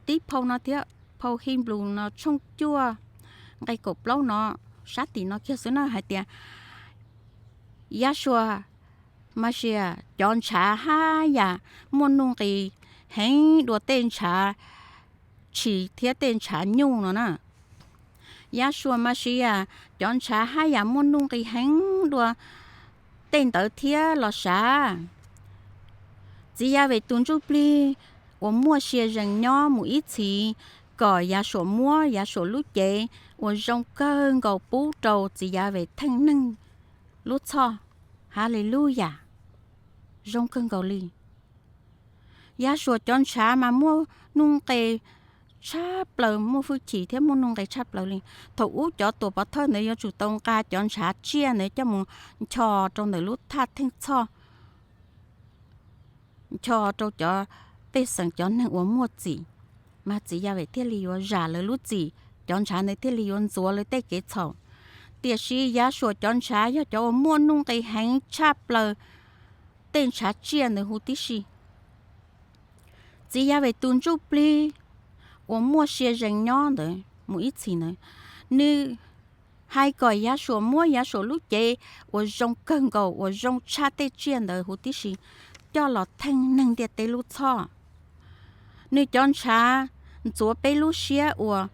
tib phau no thiab, phau Henplais no tshooj cuaj nqe kaum plaub no, sab tim no kiag xwb na hais tias, Yahshua Mashiach, cov ntshav haj yam muaj nuj nqis heev dua tej ntshav tshis thiab tej ntshav nyuj no na. Yahshua Mashiach, cov ntshav haj yam muaj nuj nqis heev dua tej ntawd thiab los sav. Txiv Yaj Vem tus ntsuj plig uas muaj sia ze es nyob mus ib txhis, kom Yahshua muab Yahshua lub cev uas zoo kawg nkaus pub rau Txiv Yaj Vem theej neeg lub txhoj. Haleluyas, zoo kawg nkaus li. Yahshua cov ntshav mas muaj nuj nqis tshaj plaws, muaj hwj chim thiab muaj nuj nqis tshaj plaws li. Thaum ub cov tuam pov thawj ntawd yuav tsum tau nqa cov ntshav tsiaj ntawd coj mus ncho rau ntawm lub thaj theej txhoj, ncho rau cov pej xeem, cov neeg uas muaj txim. mas txiv Yas Ves thiaj li yuav zam lawv lub txim, cov ntshav ntawd thiaj li yuav ntxuav lawv tej kev txhaum. Tiam sis Yas Suas cov ntshav yog cov uas muaj nuj nqis heev tshaj plaws tej ntshav tsiaj ntawd huv tib si. Txiv Yas Ves tus ntsuj plig uas muaj sia ze es nyob ntawd mus ib txhis ntawd, nws hais kom Yas Suas muab Yas Suas lub cev uas zoo kawg nkaus uas zoo tshaj tej tsiaj ntawd huv tib si coj los theej neeg ntiaj teb lub txhoj. Nws cov ntshav ntxuav peb lub siab uas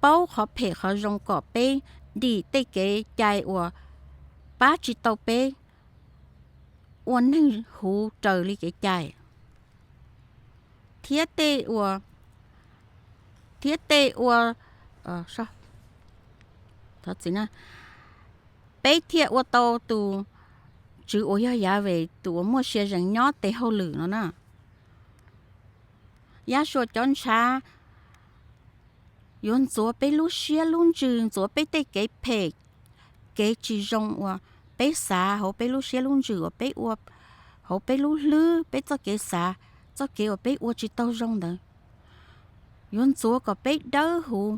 paub qhov phem qhov zoo kom peb dim tej kev cai uas pab tsis tau peb ua neeg huv raws li kev cai, thiab tej ua, thiab tej ua, peb thiaj ua tau tus Tswv uas yog Yas Ves tus uas muaj sia ze es nyob tes hauj lwm no na. Yas Suas cov ntshav yuav ntxuav peb lub siab lub ntsws, ntxuav peb tej kev phem, kev tsis zoo uas peb xav hauv peb lub siab lub ntsws uas peb ua, hauv peb lub hlwb, peb txoj kev xav, txoj kev uas peb ua tsis tau zoo ntawd, yuav ntxuav kom peb dawb huv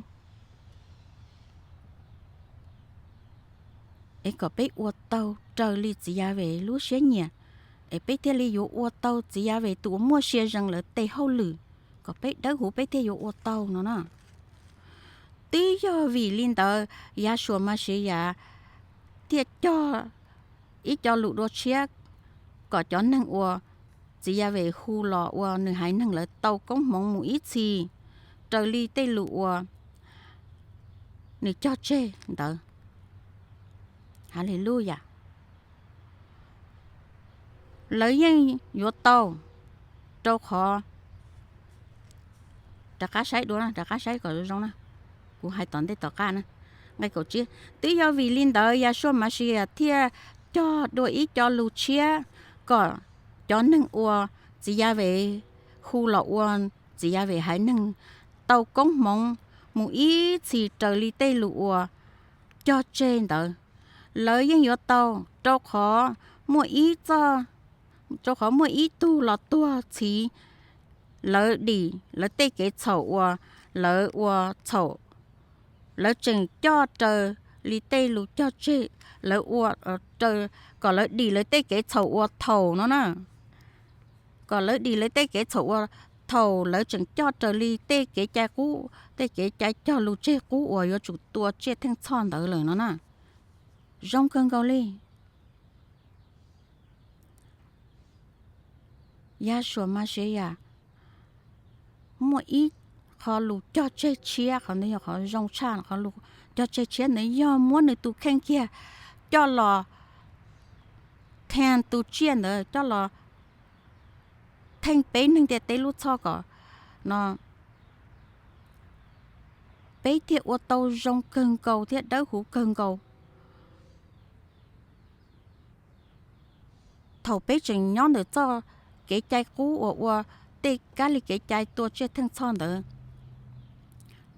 es kom peb ua tau raws li txiv Yas Ves lub siab nyiam, es peb thiaj li yuav ua tau txiv Yas Ves tus uas muaj sia ze es lawv tes hauj lwm, kom peb dawb huv peb thiaj yuav ua tau no na. Twb yog vim li ntawd Yas Suas Mas Sias Yas thiaj cog ib co lus dua tshiab kom cov neeg uas txiv Yas Ves hu los ua nws haiv neeg lawv tau koob hmoov mus ib txhis raws li tej lus uas nws cog tseg ntawd. Haleluyas. Lawv yeej yuav tau, rau qhov, rov qab saib dua, rov qab saib kom zoo zoo na, kuv hais tom ntej tom qab na, nqe kaum tsib. Twb yog vim li ntawd Yas Suas Mas Sias Yas thiaj cog dua ib co lus tshiab kom cov neeg uas txiv Yas Ves hu los ua txiv Yas Ves haiv neeg tau koob hmoov mus ib txhis raws li tej lus uas cog tseg ntawd. Lawv yeej yuav tau, rau qhov muaj ib txoj, rau qhov muaj ib tug los tuag txhiv lawv dim lawv tej kev txhaum uas lawv ua txhaum, lawv tseem coj raws li tej lus cog tseg, lawv ua, kom lawv dim lawv tej kev txhaum ua thaum no na. Kom lawv dim lawv tej kev txhaum ua thaum lawv tseem coj raws li tej kev cai qub, tej kev cai cog lus tseg qub uas yuav tsum tua tsiaj theej txhoj ntawd lawm no na. Zoo kawg nkaus li. Yas Suas Mas Sias Yas muaj ib qho lus cog tseg tshiab, qhov ntawd yog qhov zoo tshaj, qhov lus cog tseg tshiab ntawd yog muab nws tus kheej kiag coj los theej tus tsiaj ntawd, coj los theej peb neeg ntiaj teb lub txhoj kom no peb thiaj ua tau zoo kawg nkaus thiab dawb huv kawg nkaus. Thaum peb tseem nyob ntawm txoj kev cai qub uas ua tej kab li kev cai tua tsiaj theej txhoj ntawd,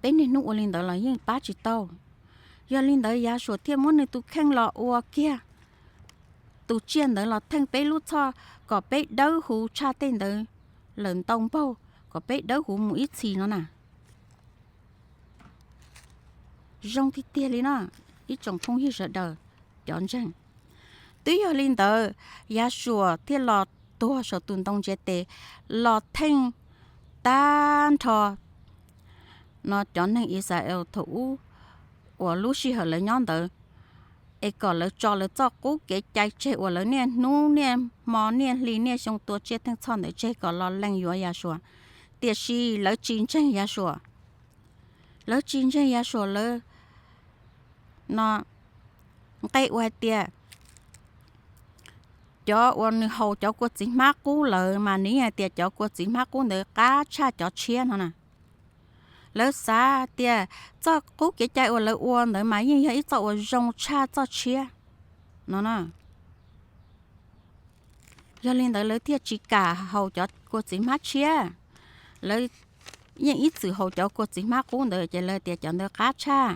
peb niaj hnub ua li ntawd los yeej pab tsis tau. Yog li ntawd Yas Suas thiaj muab nws tus kheej los ua kiag tus tsiaj ntawd los theej peb lub txhoj kom peb dawb huv tshaj tej ntawd lawm ntau npaug, kom peb dawb huv mus ib txhis no na. Zoo tiag tiag li no, ib tsoom phooj ywg sawv daws cov ntseeg. Twb yog li ntawd, Yas Suas thiaj los tuag saum tus ntoo ntsiav tes los theej tag nrho no cov neeg Yixalayees thaum ub uas lub sij hawm lawv nyob ntawd, es kom lawv tso lawv txoj qub kev cai tseg uas lawv niaj hnub niaj hmo niaj hli niaj xyoo tua tsiaj theej txhoj ntawd tseg kom los lees yuav Yas Suas. Tiam sis lawv tsis ntseeg Yas Suas. Lawv tsis ntseeg Yas Suas, lawv no nqe uas hais tias cov uas nws haus cov kua txiv hmab qub lawm mas nws yeej hais tias cov kua txiv hmab qub ntawd qab tshaj cov tshiab no na. Lawv xav tias txoj qub kev cai uas lawv ua ntawd mas yeej yog ib txoj uas zoo tshaj txoj tshiab no na. Yog li ntawd lawv thiaj tsis kam haus cov kua txiv hmab tshiab. Lawv yeej ib txwm haus cov kua txiv hmab qub ntawd ces lawv tias cov ntawd qab tshaj.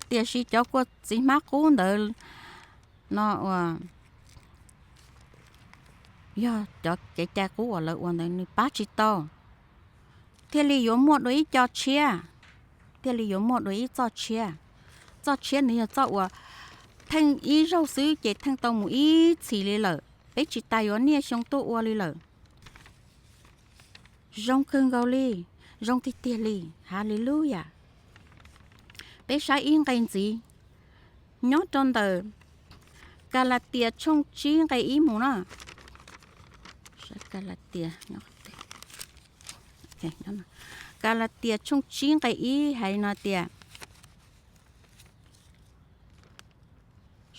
Tiam sis cov kua txiv hmab qub ntawd no uas yog cov kev cai qub uas lawv ua ntawd nws pab tsis tau. thiaj li yuav muaj dua ib co tshiab, thiaj li yuav muaj dua ib txoj tshiab. Txoj tshiab ntawd yog txoj uas theej ib zaug xwb ces theej tau mus ib txhis li lawm, peb tsis tas yuav niaj xyoo tuaj ua li lawm. Zoo kawg nkaus li, zoo tiag tiag li. Haleluyas. Peb saib ib nqe ntxiv, nyob rau ntawm Kalatias tshooj tsib nqe ib mus na. Kalatias tshooj tsib nqe ib hais no tias,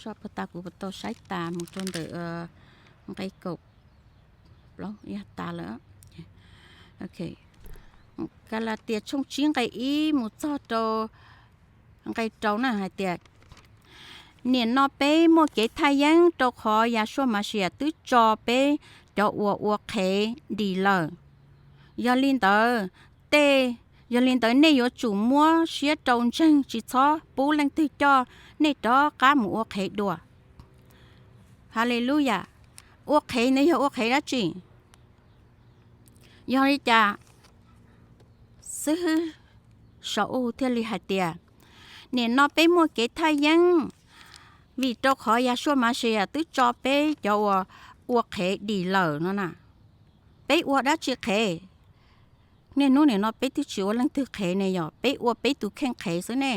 soj puag ta kuv tau saib tas mus rau ntawm nqe kaum plaub yog tas lawm. Kalatias tshooj tsib nqe ib mus txog rau nqe rau na hais tias, nim no peb muaj kev thaj yeeb rau qhov Yahshua Mashiach twb tso peb cov uas ua qhev dim lawm. Yog li ntawd, tej, yog li ntawd nej yuav tsum muab siab rau ntseeg, tsis txhob pub leej twg coj nej rov qab mus ua qhev dua. Haleluyas. Ua qhev ntawd yog ua qhev dab tsi? Yog li cas xib hwb Sau-ub thiaj li hais tias, nim no peb muaj kev thaj yeeb vim rau qhov Yahshua Mashiach twb tso peb cov uas ua qhev dim lawm no na. Peb ua dab tsi qhev? Niaj hnub nim no peb twb tsis ua leej twg qhev ne, yog peb ua peb tus kheej qhev xwb ne.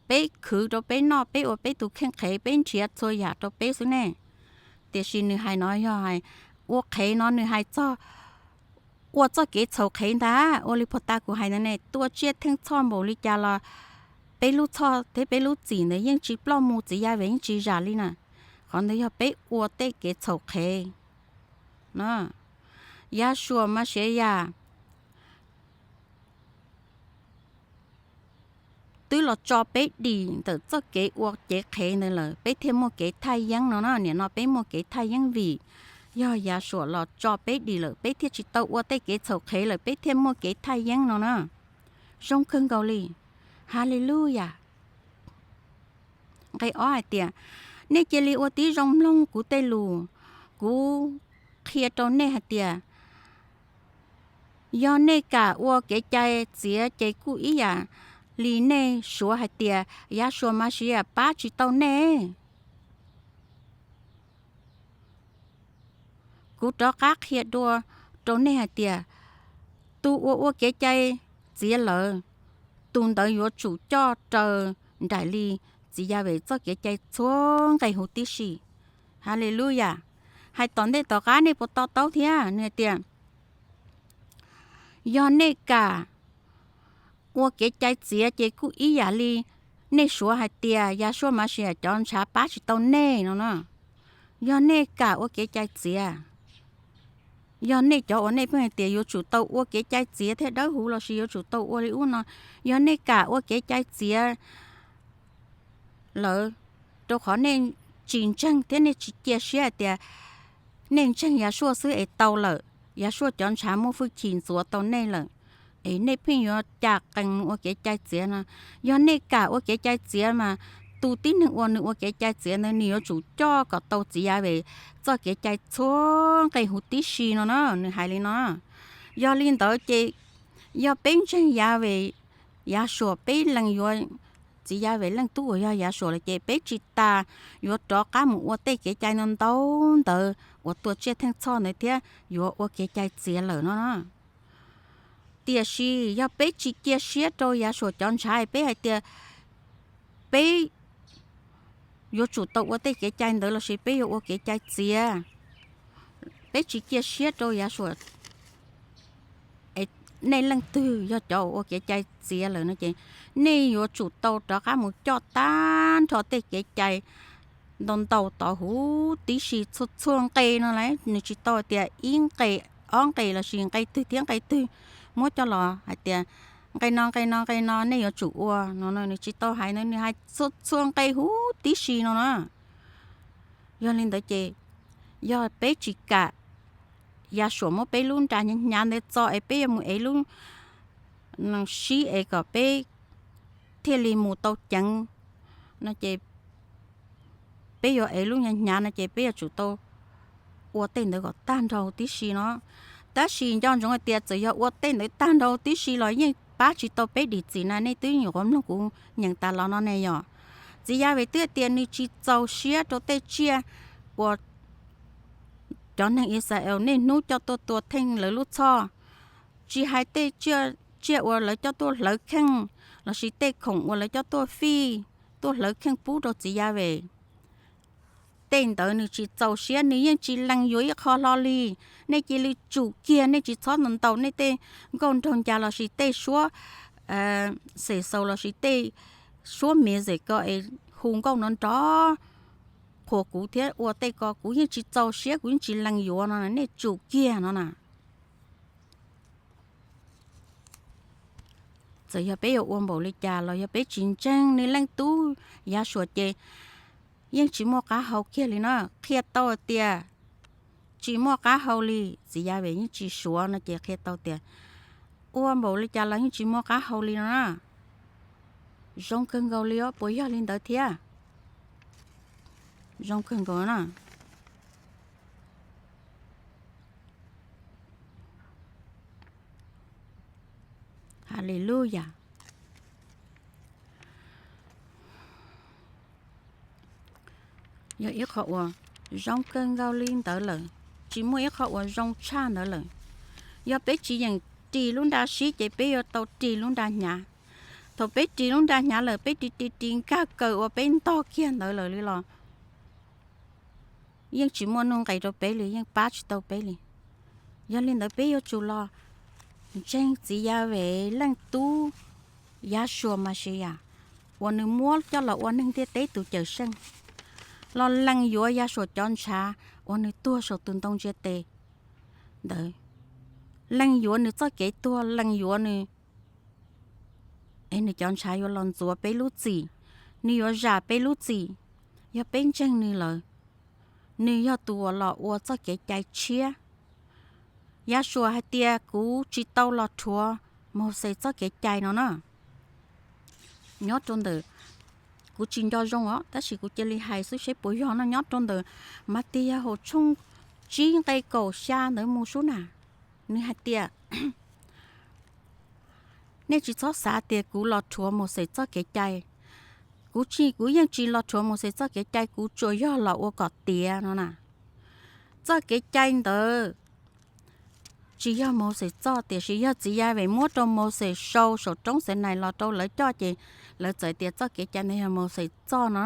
Peb khwv rau peb noj, peb ua peb tus kheej qhev, peb nrhiav txhua yam rau peb xwb ne. Tiam sis nws hais no yog hais, ua qhev no nws hais txog ua txoj kev txhaum qhev ntag. Ua li puag ta kuv hais ntawd ne, tua tsiaj theej txhoj npaum li cas los peb lub txhoj thiab peb lub txim ntawd yeej tsis ploj mus, txiv Yahweh yeej tsis zam li na. Qhov ntawd yog peb ua tej kev txhaum qhev. Yahshua Mashiach twb los tso peb dim ntawm txoj kev ua cev qhev ntawd lawm, peb thiaj muaj kev thaj yeeb no na. Nim no peb muaj kev thaj yeeb vim yog Yahshua los tso peb dim lawm, peb thiaj tsis tau ua tej kev txhaum qhev lawm, peb thiaj muaj kev thaj yeeb no na. Zoo kawg nkaus li. Haleluyas. Nqe ob hais tias, nej cia li ua tib zoo mloog kuv tej lus, kuv qhia rau nej hais tias, yog nej kam ua kev cai txiav ces kuj ib yam li nej suav hais tias Yahshua Mashiach pab tsis tau nej. Kuv rov qab qhia dua rau nej hais tias, tus uas ua kev cai txiav lawm, tus ntawd yuav tsum coj raws nraim li txiv Yahweh txoj kev cai txhua nqe huv tib si. Haleluyas. Hais tom ntej tom qab nej puas to taub thiab? Nws hais tias, yog nej kam ua kev cai txiav ces kuj ib yam li nej suav hais tias Yahshua Mashiach cov ntshav pab tsis tau nej no na. Yog nej kam ua kev cai txiav, yog nej cov uas nej pheej hais tias yuav tsum tau ua kev cai txiav thiab dawb huv lossis yuav tsum tau ua li ub no, yog nej kam ua kev cai txiav lawm, rau qhov nej tsis ntseeg thiab nej tsis cia siab hais tias nej ntseeg Yahshua xwb es tau lawm, Yahshua cov ntshav muaj hwj chim ntxuav tau nej lawm, es nej pheej yuav cas qees mus ua kev cai txiav no. Yog nej kam ua kev cai txiav mas tus tib neeg uas nws ua kev cai txiav ntawd nws yuav tsum coj kom tau txiv Yahweh txoj kev cai txhua nqe huv tib si no na, nws hais li no. Yog li ntawd ces yog peb ntseeg Yahweh, Yahshua peb lees yuav txiv Yahweh leej tub uas yog Yahshua lawm ces peb tsis tas yuav rov qab mus ua tej kev cai ntau ntau ntawd uas tua tsiaj theej txhoj ntawd thiab yuav ua kev cai txiav lawm no na. Tiam sis yog peb tsis cia siab rau Yahshua cov ntshav, peb hais tias peb yuav tsum tau ua tej kev cai ntawd lossis peb yuav ua kev cai txiav, peb tsis cia siab rau Yahshua, nej leej twg yog cov uas ua kev cai txiav lawm no ces nej yuav tsum tau rov qab mus coj tag nrho tej kev cai ntau ntau tod huv tib si txhua txhua nqe no las. Nws tsis tau hais tias ib nqe, ob nqe lossis nqe twg thiab nqe twg muab coj los hais tias nqe no nqe no nqe no nej yuav tsum ua no, nws tsis tau hais ntawd, nws hais txhua txhua nqe huv tib si no na. Yog li ntawd ces yog peb tsis kam Yahshua muab peb lub nra hnyav hnyav ntawd txo es peb yuav mus ev lub sib es kom peb thiaj li mus tau ceev no ces peb yuav ev lub hnyav hnyav no ces peb yuav tsum tau ua tej ntawd kom tag nrho tib si no. Tab sis nco ntsoov hais tias txawm yog ua tej ntawd tag nrho tib si los yeej pab tsis tau peb dim txim na. Nej twb nyuam qhuav mloog kuv nyeem tas los no ne yom. Txiv Yas Vem twb tias nws tsis txaus siab rau tej tsiaj uas cov neeg Israel niaj hnub coj tuaj tua theej lawv lub txhoj, tsis hais tej tsiaj uas lawv coj tuaj hlawv kheej lossis tej khoom uas lawv coj tuaj fij, tuaj hlawv kheej pub rau Txiv Yas Vem. Tej ntawd nws tsis txaus siab, nws yeej tsis lees yuav ib qho hlo li. Nej cia li tsum kiag, nej tsis txhob ntaus nej tej nkauj nraug ncas lossis tej suab xes xaus lossis tej suab miv zem ko es hu nkauj no nrov qhuas kuv thiab ua tej ko, kuv yeej tsis txaus siab, kuv yeej tsis lees yuav no, nej tsum kiag no na. Txawm yog peb yuav ua npaum li cas los yog peb tsis ntseeg nws leej tub Yas Suas ces yeej tsis muaj qab hau kiag li na. Qhia tau tias tsis muaj qab hau li, Txiv Yas Vem yeej tsis suav no ces qhia tau tias ua npaum li cas los yeej tsis muaj qab hau li no na. Zoo kawg nkaus li os, puas yog li ntawd thiab? Zoo kawg nkaus na. Haleluyas. Yog ib qho uas zoo kawg nkaus li ntawd lawm, tsis muaj ib qho uas zoo tshaj ntawd lawm. Yog peb tsis yeem ris lub nra sib ces peb yuav tau ris lub nra hnyav. Thaum peb ris lub nra hnyav lawm peb ris ris ris nkag kaws uas peb ntog kiag ntawd lawm li los yeej tsis muaj nuj nqis rau peb li, yeej pab tsis tau peb li. Yog li ntawd peb yuav tsum los ntseeg Txiv Yas Vem leej tub Yas Suas Mas Sis Yas uas nws muab coj los ua neeg ntiaj teb tus cawm seej, los lees yuav Yas Suas cov ntshav uas nws tuag saum tus ntoo ntsia tes ntawd, lees yuav nws txoj kev tuag, lees yuav nws, es nws cov ntshav yuav los ntxuav peb lub txim, nws yuav zam peb lub txim. Yog peb ntseeg nws lawm, nws yog tus uas los ua txoj kev cai tshiab. Yas Suas hais tias kuv tsis tau los rhuav Mauxes txoj kev cai no na. Nyob rau ntawm, kuv tsis nco zoo os, tab sis kuv cia li hais xwb seb puas yog no. Nyob rau ntawm Mas Tis Yas Haum tshooj tsib nqe kaum xya ntawd mus sub na, nws hais tias nej tsis txhob xav tias kuv los rhuav Mauxes txoj kev cai. Kuv tsis, kuv yeej tsis los rhuav Mauxes txoj kev cai, kuv tsuas yog los ua kom tiav no na. Txoj kev cai ntawd tsis yog Mauxes txoj, tiam sis yog Txiv Yas Vem muab rau Mauxes sau saum roob Xinais los rau lawv coj ces lawv txawm tias txoj kev cai ntawd yog Mauxes txoj no.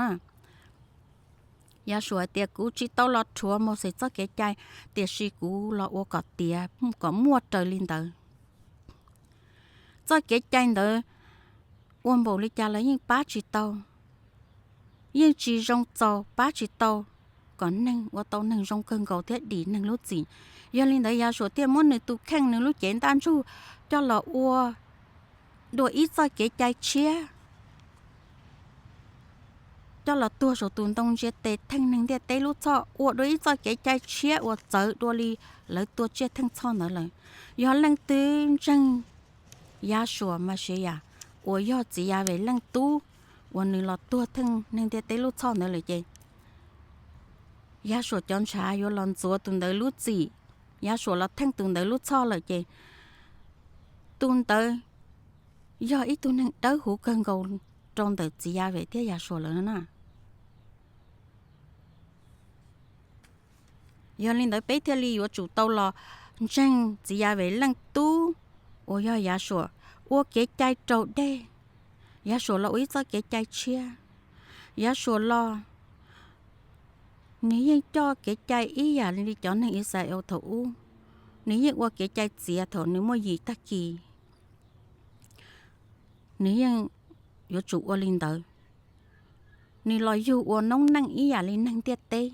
Yas Suas hais tias kuv tsis tau los rhuav Mauxes txoj kev cai, tiam sis kuv los ua kom tiav, kom muaj raws li ntawd. Txoj kev cai ntawd ua npaum li cas los yeej pab tsis tau, yeej tsis zoo txaus, pab tsis tau kom neeg ua tau neeg zoo kawg nkaus thiab dim neeg lub txim. Yog li ntawd Yas Suas thiaj muab nws tus kheej, nws lub cev ntaj ntsug coj los ua dua ib txoj kev cai tshiab, coj los tuag saum tus ntoo ntsia tes theej neeg ntiaj teb lub txhoj, ua dua ib txoj kev cai tshiab uas txawv dua li lawv tua tsiaj theej txhoj ntawd lawm. Yog leej twg ntseeg Yas Suas Mas Sis Yas uas yog Txiv Yas Vem leej tub uas nws los tuag theej neeg ntiaj teb lub txhoj ntawd lawm ces Yas Suas cov ntshav yuav los ntxuav tus ntawd lub txim. Yas Suas los theej tus ntawd lub txhoj lawm ces tus ntawd yog ib tug neeg dawb huv kawg nkaus rau ntawm Txiv Yas Vem thiab Yas Suas lawm na. Yog li ntawd peb thiaj li yuav tsum tau los ntseeg Txiv Yas Vem leej tub uas yog Yas Suas ua kev cai raus dej. Yas Suas los ua ib txoj kev cai tshiab. Yas Suas los nws yeej coj kev cai ib yam li cov neeg Israel thaum ub, nws yeej ua kev cai txiav thaum nws muaj yim tag kis. Nws yeej yuav tsum ua li ntawd. Nws los yug ua noob neej ib yam li neeg ntiaj teb,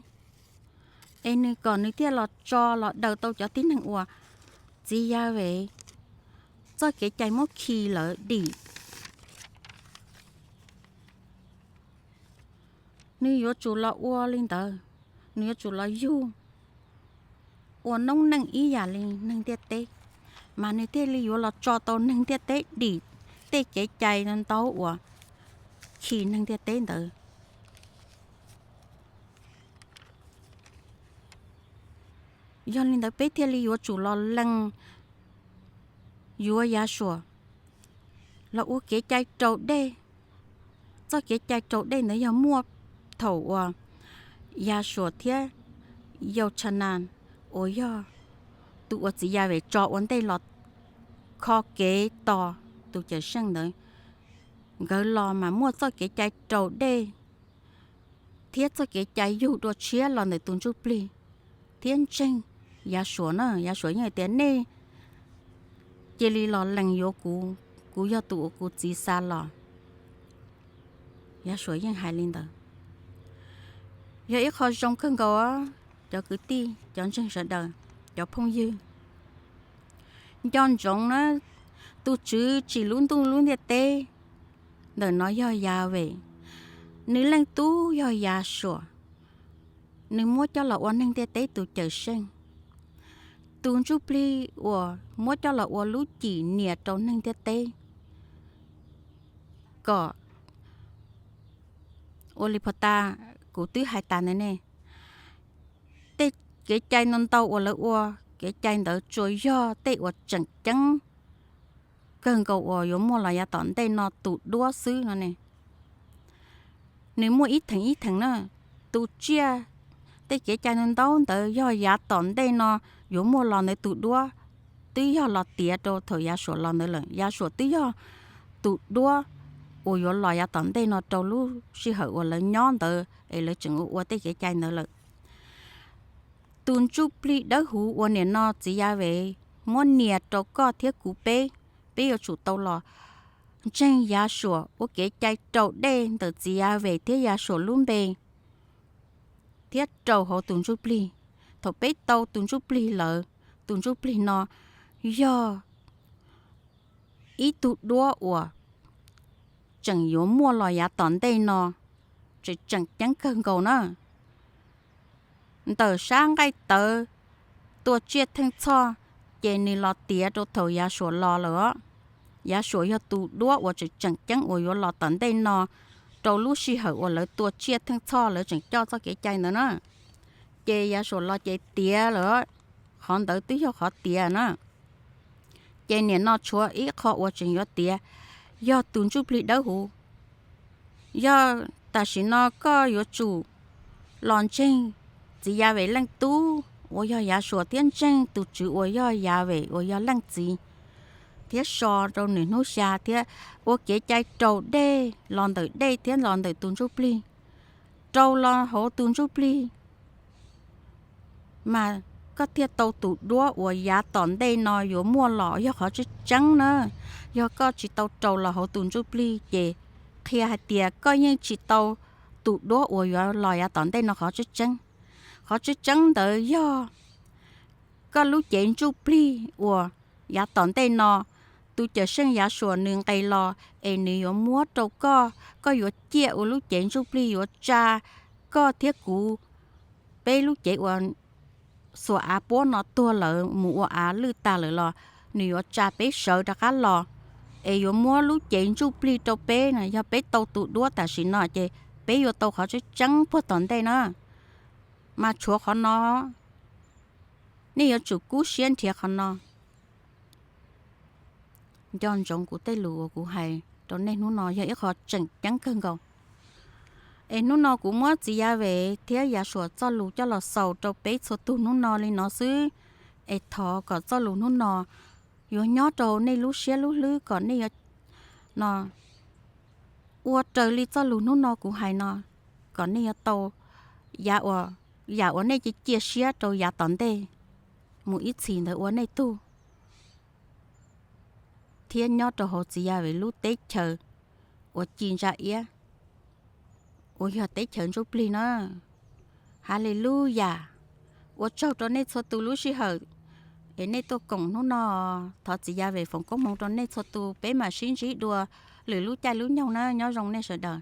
es nws kom nws thiaj los tso los daws tau cov tib neeg uas Txiv Yas Vem txoj kev cai muab khi lawv dim. Nws yuav tsum los ua li ntawd, nws yuav tsum los yug ua noob neej ib yam li neeg ntiaj teb, mas nws thiaj li yuav los tso tau neeg ntiaj teb dim tej kev cai ntau uas khi neeg ntiaj teb ntawd. Yog li ntawd peb thiaj li yuav tsum los lees yuav Yasuas los ua kev cai raus dej. Txoj kev cai raus dej ntawd yog muaj thaum uas Yasuas thiab Yauchanas uas yog tus uas txiv Yavem tso ua ntej los kho kev tos tus Cawmseej ntawd, nkawd los mas muaj txoj kev cai raus dej thiab txoj kev cai yug dua tshiab los ntawm tus ntsuj plig thiab ntseeg Yasuas na. Yasuas yeej hais tias nej cia li los lees yuav kuv, kuv yog tus uas kuv txiv xa los. Yasuas yeej hais li ntawd. Yog ib qho zoo kawg nkaus, cov kwv tij, cov ntseeg sawv daws, cov phooj ywg, nco ntsoov na, tus Tswv tsim lub ntuj lub ntiaj teb ntawm no yog Yavem, nws leej tub yog Yasuas, nws muab coj los ua neeg ntiaj teb tus Cawmseej. Tus ntsuj plig uas muab coj los ua lub cim nias rau neeg ntiaj teb kom ua li pos tas kuv twb hais tas ntawd ne, tej kev cai ntau ntau uas lawv ua, kev cai ntawd tsuas yog tej uas tseem ceeb kawg nkaus uas yuav muaj los yav tom ntej no tus duab xwb no ne. Nws muaj ib theem ib theem na, tus tsiaj, tej kev cai ntau ntau ntawd yog yav tom ntej no yuav muaj los ntawd tus duab twb yog los tiav rau thaum Yasuas los ntawd lawm. Yasuas twb yog tus duab uas yuav los yav tom ntej no rau lub sij hawm uas lawv nyob ntawd es lawv tseem ua ua tej kev cai ntawd lawm. Tus ntsuj plig dawb huv uas nim no txiv Yavem muab nias rau koj thiab kuv peb, peb yuav tsum tau los ntseeg Yasuas ua kev cai raus dej ntawm txiv Yavem thiab Yasuas lub npe thiab raus hauv tus ntsuj plig. Thaum peb tau tus ntsuj plig lawm, tus ntsuj plig no yog ib tug duab uas tseem yuav muaj los yav tom ntej no, tseem tseem ceeb kawg nkaus na. Ntawm sab nqaij tawv tua tsiaj theej txhoj, ces nws los tiav rau thaum Yasuas los lawm os. Yasuas yog tus duab uas tseem tseem ceeb uas yuav los tom ntej no rau lub sij hawm uas lawv tua tsiaj theej txhoj lawv tseem coj txoj kev cai ntawd na. Ces Yasuas los ces tiav lawm, qhov ntawd twb yog qhov tiav na. Ces nim no tshuav ib qho uas tseem yuav tiav, yog tus ntsuj plig dawb huv. Yog tam sim no koj yuav tsum los ntseeg txiv Yavem leej tub uas yog Yasuas thiab ntseeg tus Tswv uas yog Yavem uas yog leej txiv, thiab so rau nws hnub xya thiab ua kev cai raus dej los ntawm dej thiab los ntawm tus ntsuj plig, raus los hauv tus ntsuj plig, mas koj thiaj tau tus duab uas yav tom ntej no yuav muaj los yog qhov tseeb tseeb na. Yog koj tsis tau raus los hauv tus ntsuj plig ces qhia hais tias koj yeej tsis tau tus duab uas yuav los yav tom ntej no qhov tseeb tseeb. Qhov tseeb tseeb ntawd yog koj lub cev ntsuj plig uas yav tom ntej no tus Cawmseej Yasuas nws nqes los es nws yuav muab rau koj, koj yuav ciaj ua lub cev ntsuj plig yuav tsa koj thiab kuv, peb lub cev uas xuas av puab no tuag lawm mus ua av lwj tag lawm los nws yuav tsa peb sawv rov qab los, es yuav muab lub cev ntsuj plig rau peb no. Yog peb tau tus duab tam sim no ces peb yuav tau qhov tseeb tseeb puag tom ntej na. Mas tshuav qhov no, nej yuav tsum kub siab nrhiav qhov no. Nco ntsoov kuv tej lus uas kuv hais rau nej hnub no yog ib qho tseem ceeb kawg nkaus. Es hnub no kuv muab txiv Yavem thiab Yasuas txoj lus coj los xaus rau peb txhua tus hnub no li no xwb. Es thov kom txoj lus hnub no yuav nyob rau nej lub siab lub hlwb kom nej yuav no ua raws li txoj lus hnub no kuv hais no, kom nej yuav tau yam uas, yam uas nej cia cia siab rau yav tom ntej mus ib txhis ntawd ua nej tug, thiab nyob rau hauv txiv Yavem lub teb chaws uas ci ntsa iab, uas yog teb chaws ntsuj plig na. Haleluyas. Ua tsaug rau nej txhua tus lub sij hawm es nej tuaj koom hnub no. Thov txiv Yavem foom koob hmoov rau nej txhua tus, peb mam sib ntsib dua lwm lub caij lub nyoog na. Nyob zoo nej sawv daws.